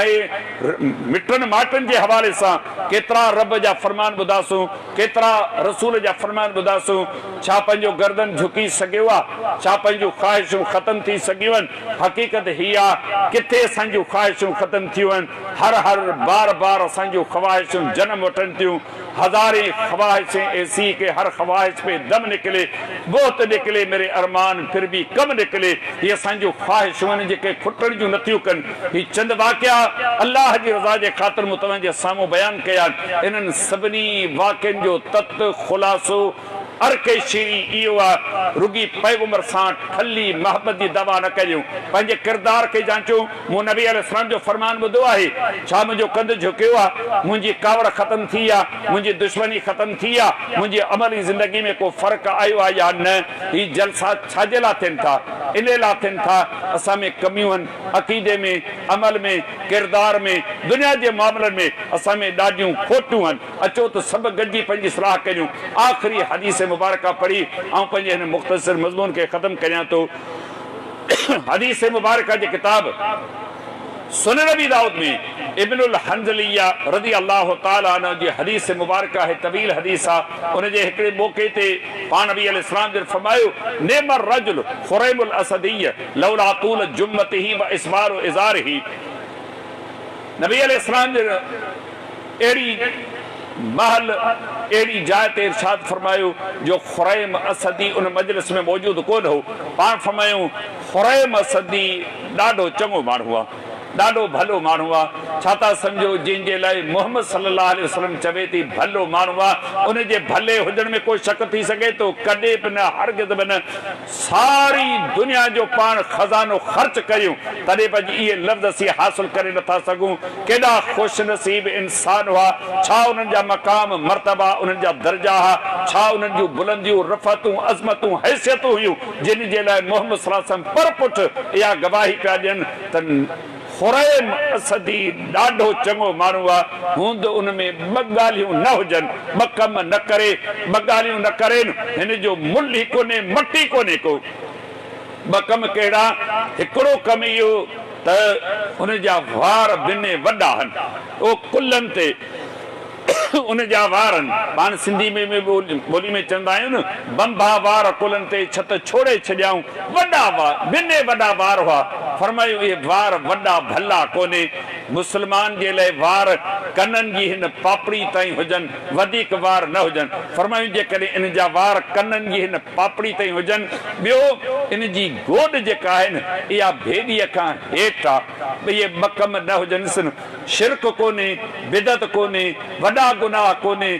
۽ مٽن مائٽن جي حوالي سان ڪيترا رب جا فرمان ٻڌاسون. ڪيترا رسول جا فرمان ٻڌاسون، ڇا پنهنجو گردن جهڪي سگهيو آ؟ ڇا پنهنجون خواهشون ختم ٿي سگهيون آهن؟ حقيقت هي آ، ڪٿي اسان جون خواهشون ختم ٿيون آهن؟ هر هر بار بار اسان جون خواهشون جنم وٺن ٿيون. هزارين خواهشين ايسي ڪي هر خواهش پي دم نڪلي، بهت نڪلي ميري ارمان ڦر ڀي ڪم نڪلي. هي اسان جون خواهشون آهن جيڪي کٽڻ جون نٿيون ڪن. هي چند واقعا الله جي رضا جي خاطر مون توهان جي سامهون بيان ڪيا آهن. انهن سڀني واقعن جو تت، خلاصو، عرق شيرين اهو آهي، رڳي پيغمبر سان ٺلهي محبت جي دعويٰ نه ڪريون، پنهنجي ڪردار کي جانچون، مون نبي عليه السلام جو فرمان ٻڌو آهي، ڇا منهنجو ڪنڌ جهڪيو آهي، منهنجي ڪاوڙ ختم ٿي آهي، منهنجي دشمني ختم ٿي آهي، منهنجي عملي زندگي ۾ ڪو فرق آيو آهي يا نه؟ هي جلسا ڇا جي لاء ٿين ٿا؟ انهي لاء ٿين ٿا، اسان ۾ ڪميون آهن، عقيدي ۾، عمل ۾، ڪردار ۾، دنيا جي معاملن ۾ اسان ۾ ڏاڍيون کوٽون آهن، اچو ته سڀ گڏجي پنهنجي اصلاح ڪريون. آخري حديث مبارڪه پڙهي آئون پنهنجي هن مختصر مضمون کي ختم ڪريان ٿو. حديث مبارڪه جي ڪتاب سنن ابي دائود ۾ ابن الحنظليه رضي الله تعالٰي عنه جي حديث مبارڪه آهي، طويل حديث آهي، ان جي هڪڙي موقعي تي پاڻ نبي عليه السلام جن فرمايو، نعم الرجل خريم الاسدي لولا طول جمته و اسبال ازاره. نبي عليه السلام جن اهڙي مهل اهڙي جاء تي ارشاد فرمايو جو خريم اسدي ان مجلس ۾ موجود ڪونه هو. پاڻ فرمايائون، خريم اسدي ڏاڍو چڱو ماڻهو آهي. ڏاڍو ڀلو ماڻهو آ. ڇا ٿا سمجهو جنهن جي لاء محمد صلي الله عليه وسلم چوي ٿي ڀلو ماڻهو آ، ان جي ڀلي هجڻ ۾ ڪو شڪ ٿي سگهي ٿو؟ ڪڏهن به نه، هرگز به نه. ساري دنيا جو پاڻ خزانو خرچ ڪريون تڏهن به اڄ اهي لفظ اسين حاصل ڪري نٿا سگهون. ڪيڏا خوش نصيب انسان هئا، ڇا انهن جا مقام، مرتبا، انهن جا درجا ها، ڇا انهن جون بلنديون، رفعتون، عظمتون، حيثيتون هيون، جن جي لاء محمد صلي الله عليه وسلم پر پٺ اها گواهي پيا ڏين ته خريم اسدي ڏاڍو چڱو ماڻهو آ، هوند ان ۾ ٻه ڳالهيون نه هجن، ٻه ڪم نه ڪري، ٻه ڳالهيون نه ڪرين، هن جو ملهه ئي ڪونهي، مٽ ئي ڪونهي ڪو. ٻه ڪم ڪهڙا؟ هڪڙو ڪم اهو ته ان جا وار بنهه وڏا هن، اهو ڪلهن تي ان جا وار هن. پاڻ سنڌي ۾ به ٻولي ۾ چوندا آهيون نه، بنڀا وار ڪلهن تي ڇت ڇوڙي ڇڏيائون. وڏا وار، بنهه وڏا وار هئا. فرمايو اهي وار وڏا ڀلا ڪونهي. مسلمان جي لئه وار ڪنن جي هن پاپڙي تائين هجن. وڌيڪ وار نه هجن. فرمايائون جيڪڏهن ان جا وار ڪنن جي هن پاپڙي تائين هجن، ٻيو ان جي گوڏ جيڪا آهي نه اها ڀيڏيء کان هيٺ آ، اهي ٻه ڪم نه هجنس نه شرڪ ڪونهي، بدعت ڪونهي، وڏا گناهه ڪونهي،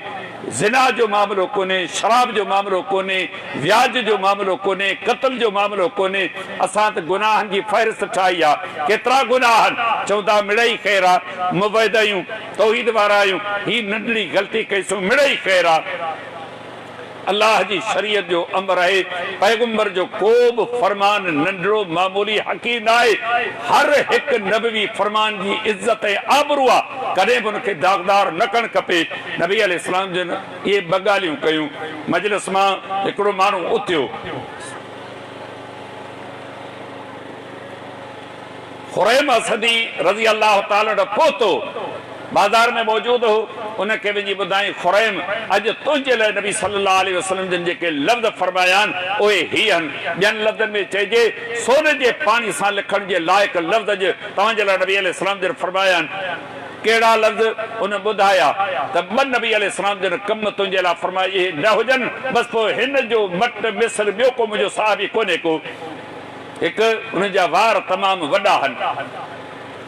زنا جو معاملو ڪونهي، شراب جو معاملو ڪونهي، وياج جو معاملو ڪونهي، قتل جو معاملو ڪونهي، اسان ته گناهن جي فهرست ٺاهي آ، ڪيترا گناهه آهن، چئون ٿا مڙئي خير آ، موحد آهيون. توحيد وارا آهيون، هي ننڍڙي غلطي ڪئي سو مڙئي خير آ. الله جي شريعت جو امر آهي، پيغمبر جو ڪو به فرمان ننڍڙو، معمولي، حقير نه آهي. هر هڪ نبوي فرمان جي عزت ۽ آبرو آ، ڪڏهن به ان کي داغدار نه ڪرڻ کپي. نبي عليه السلام جن اهي ٻه ڳالهيون ڪيون. مجلس مان هڪڙو ماڻهو اٿيو. خريم اسدي رضي الله تعالٰي عنه پهتو، بازار ۾ موجود هو، ان کي وڃي ٻڌائين، خريم! اڄ تنهنجي لاء نبي صلّي الله عليه وسلّم جن جيڪي لفظ فرمايا آهن، اهي هي آهن. ٻين لفظن ۾ چئجي، سون جي پاڻي سان لکڻ جي لائق لفظ اڄ توهان جي لاء نبي عليه السلام جن فرمايا آهن. ڪهڙا لفظ؟ ان ٻڌايا ته ٻه نبي عليه السلام جن ڪم تنهنجي لاء فرمايا، اهي نه هجن، بس پوء هن جو مٽ مثل ٻيو ڪو منهنجو صحابي ڪونهي ڪو. هڪ ان جا وار تمام وڏا هن.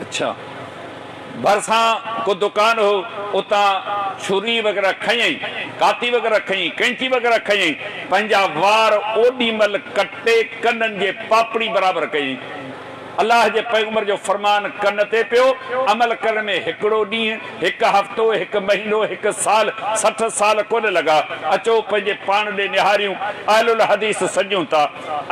اڇا. ڀرسان ڪو دڪان هو، اتان ڇري وغيره کنيائين، ڪاتي وغيره کنيائين، قينچي وغيره کنيائين، پنهنجا وار اوڏي مهل ڪٽي ڪنن جي پاپڙي برابر ڪيائين. الله جي پيغمبر جو فرمان ڪن تي پيو، عمل ڪرڻ ۾ هڪڙو ڏينهن، هڪ هفتو، هڪ مهينو، هڪ سال، 60 سال ڪونه لڳا. اچو پنهنجي پاڻ ڏي نهاريون، اهل الحديث سڏيون ٿا.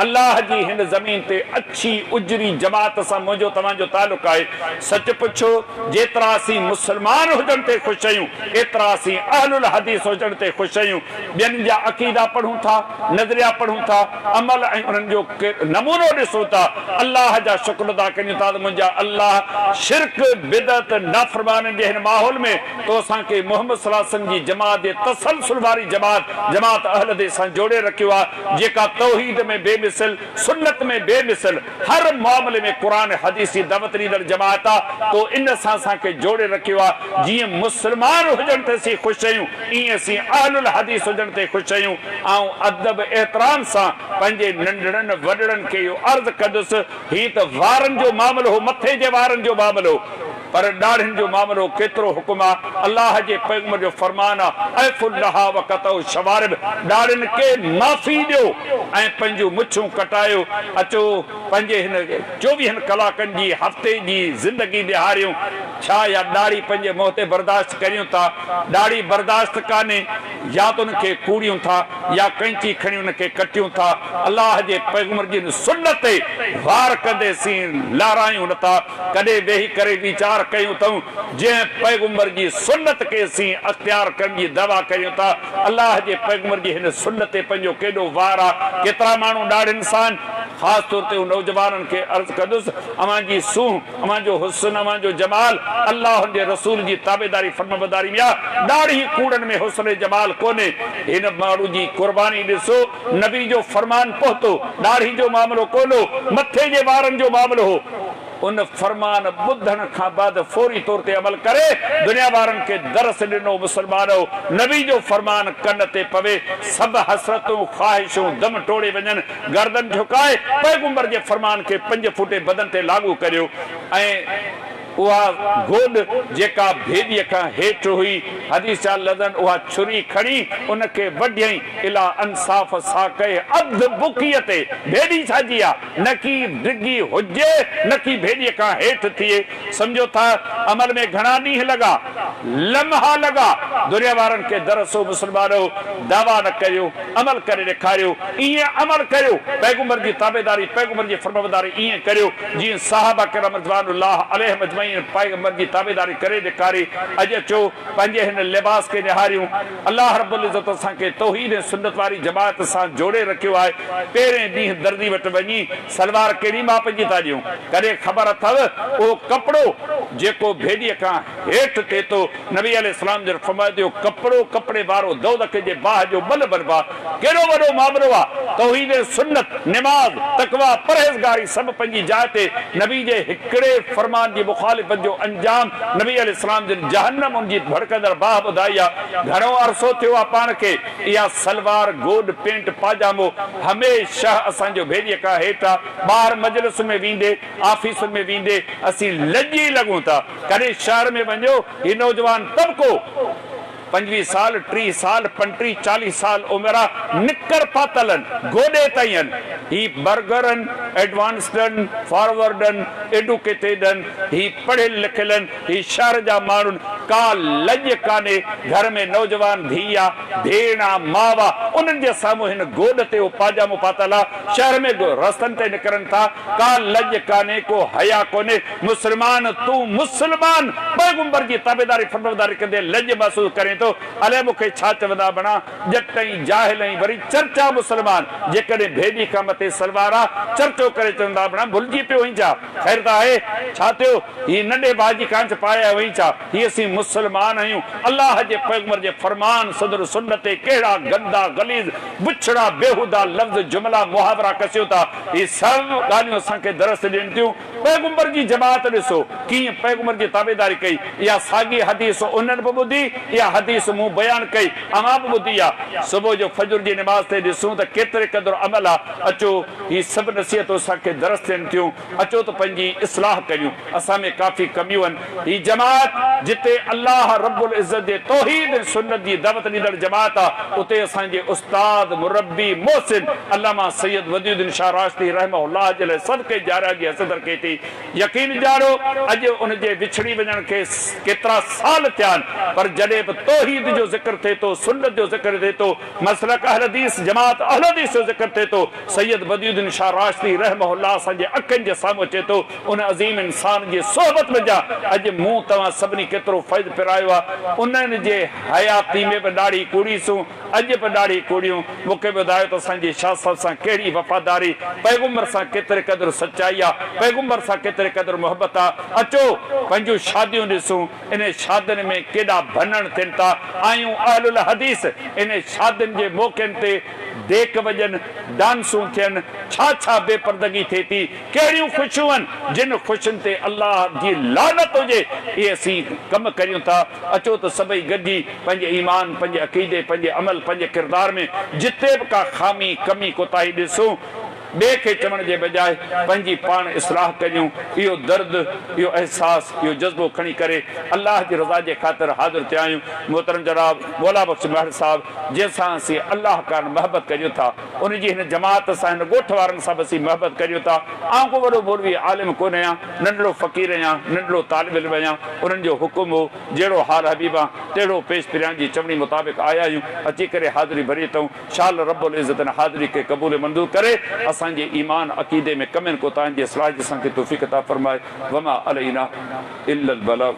الله جي هن زمين تي اڇي اجري جماعت سان منهنجو توهان جو تعلق آهي. سچ پڇو جيترا اسين مسلمان هجڻ تي خوش آهيون ايترا اسين اهل الحديث هجڻ تي خوش آهيون. ٻين جا عقيدا پڙهون ٿا، نظريا پڙهون ٿا، عمل ۽ انهن جو نمونو ڏسون ٿا، الله جا شڪر ادا ڪريون ٿا ته منهنجا الله شرڪ، بدعت، نافرمانين جي هن ماحول ۾ تو اسان کي محمد صلي الله عليه وسلم جي جماعت جي تسلسل واري جماعت جماعت اهل حديث سان جوڙي رکيو آهي. جيڪا توحيد ۾ بي مثل، سنت ۾ بي مثل، هر معاملي ۾ قرآن حديث جي دعوت ڏيندڙ جماعت آ، تو ان سان اسان کي جوڙي رکيو آ، جيئن مسلمان هجڻ تي اسين خوش آهيون، ايئن اسين اهل الحديث هجڻ تي خوش آهيون، آئون ادب احترام سان پنهنجي ننڍڙن وڏڙن کي اهو عرض ڪندس، هي ته وارن جو معاملو هو، مٿي جي وارن جو معاملو. پر ڏاڙهين جو معاملو ڪيترو حڪم آ، الله جي پيغمبر جو فرمان آ، اعفوا اللحا وقطعوا الشوارب، ڏاڙهين کي معافي ڏيو ۽ پنهنجون مڇون ڪٽايو، اچو پنهنجي هن چوويهن ڪلاڪن جي هفتي جي زندگي نهاريون، ڇا اها ڏاڙهي پنهنجي منهن تي برداشت ڪريون ٿا؟ ڏاڙهي برداشت ڪانهي، يا ته ان کي ڪوڙيون ٿا يا قينچي کڻي ان کي ڪٽيون ٿا، الله جي پيغمبر جي هن سنت تي وار ڪندي سين لهرايون نه ٿا. ڪڏهن ويهي ڪري ويچار ڪيون اٿئون، جنهن پيغمبر جي سنت کي اسين اختيار ڪرڻ جي دعويٰ ڪريون ٿا، الله جي پيغمبر جي هن سنت تي پنهنجو ڪيڏو وار آ، ڪيترا ماڻهو ڏاڙهين سان، خاص طور تي نوجوانن کي عرض ڪندس، اوهان جي سونهن، اوهان جو حسن، اوهان جو جمال الله ان جي رسول جي تابعداري فرمانبرداري ۾ آ، ڏاڙهي ڪوڙن ۾ حسن ۽ جمال ڪونهي، هن ماڻهو جي قرباني ڏسو، نبي جو فرمان پهتو، ڏاڙهي جو معاملو ڪونه هو، مٿي جي وارن جو معاملو هو. ان فرمان ٻڌڻ کان بعد فوري طور تي عمل ڪري دنيا وارن کي درس ڏنو، مسلمانؤ! نبي جو فرمان ڪن تي پوي، سڀ حسرتون، خواهشون دم ٽوڙي وڃن، گردن جهڪائي پيغمبر جي فرمان کي پنج فوٽي بدن تي لاڳو ڪريو ۽. اها گوڏ جيڪا ڀيڏيء کان هيٺ هئي، حديث جا لفظن اها ڇري کڻي ان کي وڍيائين اليٰ انصاف ساقيه اڌ بڪيء تي، ڀيڏي ڇا جي آ، نه ڪي ڊگهي هجي نه ڪي ڀيڏيء کان هيٺ ٿئي، سمجهو ٿا عمل ۾ گهڻا ڏينهن لڳا، لمحا لڳا، دنيا وارن کي درس هو مسلمانؤ دعويٰ نه ڪريو، عمل ڪري ڏيکاريو، ائين عمل ڪريو، پيغمبر جي تابعداري، پيغمبر جي فرمانبرداري ائين ڪريو، جيئن صحابه ڪرام رضوان الله عليهم اجمعين پيغمبر جي تابعداري ڪري ڏيکاري. اڄ اچو پنهنجي هن لباس کي نهاريون. الله رب العزت اسان کي توحيد ۽ سنت واري جماعت سان جوڙي رکيو آهي. پهرين ڏينهن درزي وٽ وڃي سلوار ڪهڙي ماپ جي ٿا ڏيون؟ ڪڏهن خبر اٿو اهو ڪپڙو جيڪو ڀيڏيء کان هيٺ ٿئي ٿو، نبي عليه السلام جن فرمايو ته اهو ڪپڙو ڪپڙي وارو دوزخ جي باهه جو ٻل بنبو آهي. ڪيڏو وڏو معاملو آهي. توحيد ۽ سنت، نماز، تقويٰ، پرهيزگاري سڀ پنهنجي جاء تي نبي جي هڪڙي فرمان جي مخالفت جو انجام نبي عليه السلام جن جهنم ان جي ڀڙڪندڙ باهه ٻڌائي آهي. گهڻو عرصو ٿيو آهي پاڻ کي اها سلوار، گوڏ، پينٽ، پاجامو هميشه اسان جو ڀيڏيء کان هيٺ آهي. ٻاهر مجلسن ۾ ويندي، آفيسن ۾ ويندي اسين لڄي لڳون ٿا. ڪڏهن شهر ۾ وڃو، هي نوجوان طبقو 25 سال، 30 سال، 35، 40 سال عمر آ، نڪر پاتل ان، گوڏي تائين ان، هي برگر ان، ايڊوانسڊ ان، فارورڊ ان، ايڊوڪيٽيڊ ان، هي پڙهيل لکيل ان، هي شهر جا ماڻهن، ڪا لڄ ڪانهي، گهر ۾ نوجوان ڌيء آ، ڀيڻ آ، ماء آ، انهن جي سامهون هن گوڏ تي اهو پاجامو پاتل آ، شهر ۾ رستن تي نڪرن ٿا، ڪا لڄ ڪانهي ڪو حيا ڪونهي مسلمان تون مسلمان پيغمبر جي تابعداري فرمانبرداري ڪندي لڄ محسوس ڪرين ٿو الائي مون کي ڇا چوندا بڻا ڄٽ ۽ جاهل ۽ وري چرچا مسلمان جيڪڏهن ڀيڏي کان مٿي سلوار آ چرچو ڪري چوندا بڻا ڀلجي پيو هئين ڇا خير ته آهي ڇا ٿيو هي ننڍي ڀاء جي ڪانچ پائي آيو هئين ڇا هي اسين مسلمان آهيون الله جي پيغمبر جي فرمان صدر سنت تي ڪهڙا گندا غليظ بڇڙا بيهودا لفظ جملا محاورا ڪسيون ٿا اهي سڀ ڳالهيون اسان کي درس ڏين ٿيون. پيغمبر جي جماعت ڏسو ڪيئن پيغمبر جي تابعداري ڪئي. اها ساڳي حديث انهن به ٻڌي، اها حديث مون بيان ڪئي، اوهان به ٻڌي آ. صبح جو فجر جي نماز تي ڏسون ته ڪيتري قدر عمل آ. اچو هي سڀ نصيحتون اسان کي درس ڏين ٿيون. اچو ته پنهنجي اصلاح ڪريون. اسان ۾ ڪافي ڪميون آهن. هي جماعت جتي الله رب العزت جي توحيد ۽ سنت جي دعوت ڏيندڙ جماعت آ اتي اسان جي استاد مربي محسن علامه سيد ودي الدين شاهه راشدي رحمه الله جي لاء صدقي جاريه جي حيثيت رکي ٿي. يقين ڄاڻو اڄ ان جي وڇڙي وڃڻ کي ڪيترا سال ٿيا آهن پر جڏهن به توحيد جو ذڪر ٿئي ٿو، سنت جو ذڪر ٿئي ٿو، مسلڪ اهلحديث، جماعت اهلحديث جو ذڪر ٿئي ٿو، سيد بديع الدين شاهه راشدي رحمه الله اسان جي اکين جي سامهون اچي ٿو. ان عظيم انسان جي صحبت منجهان اڄ مون توهان سڀني ڪيترو فيض پرايو آهي. انهن جي حياتي ۾ به ڏاڙهي ڪوڙيسون، اڄ به ڏاڙهي ڪوڙيون. مون کي ٻڌايو ته اسان جي شاهه صاحب سان ڪهڙي وفاداري، پيغمبر سان ڪيتري قدر سچائي آ، پيغمبر سان ڪيتري قدر محبت آ. اچو پنهنجون شاديون ڏسون، انهي شادين ۾ ڪيڏا ڀنڻ ٿين ٿا. آهيون اهل الحديث، انهي شادين جي موقعن تي ديڪ وڄن، ڊانسون ٿين، ڇا ڇا بي پردگي ٿئي ٿي، ڪهڙيون خوشيون آهن، جن خوشين تي الله جي لعنت هجي، اهي اسين ڪم ڪريون ٿا، اچو ته سڀئي گڏجي پنهنجي ايمان، پنهنجي عقيدي، پنهنجي عمل، پنهنجي ڪردار ۾ جتي به ڪا خامي، ڪمي، ڪوتاهي ڏسون، ٻئي کي چوڻ جي بجاء پنهنجي پاڻ اصلاح ڪريون، اهو درد، اهو احساس، اهو جذبو کڻي ڪري الله جي رضا جي خاطر حاضر ٿيا آهيون. محترم جناب مولا بخش مهر صاحب جنهن سان اسين الله ڪارڻ محبت ڪريون ٿا، ان جي هن جماعت سان هن ڳوٺ وارن سان به اسين محبت ڪريون ٿا. آئون ڪو وڏو مولوي عالم ڪونه آهيان، ننڍڙو فقير آهيان، ننڍڙو طالب علم آهيان. انهن جو حڪم هو، جهڙو حال حبيبان، تهڙو پيش پريان جي چوڻي مطابق آيا آهيون، اچي ڪري حاضري ڀري اٿئون. شال رب العزت ان حاضري کي قبول ۽ منظور ڪري، اسان جي ايمان عقيدي ۾ ڪمين ڪوتاهين جي اصلاح جي اسان کي توفيق عطا فرمائي. وما علينا الا البلاغ.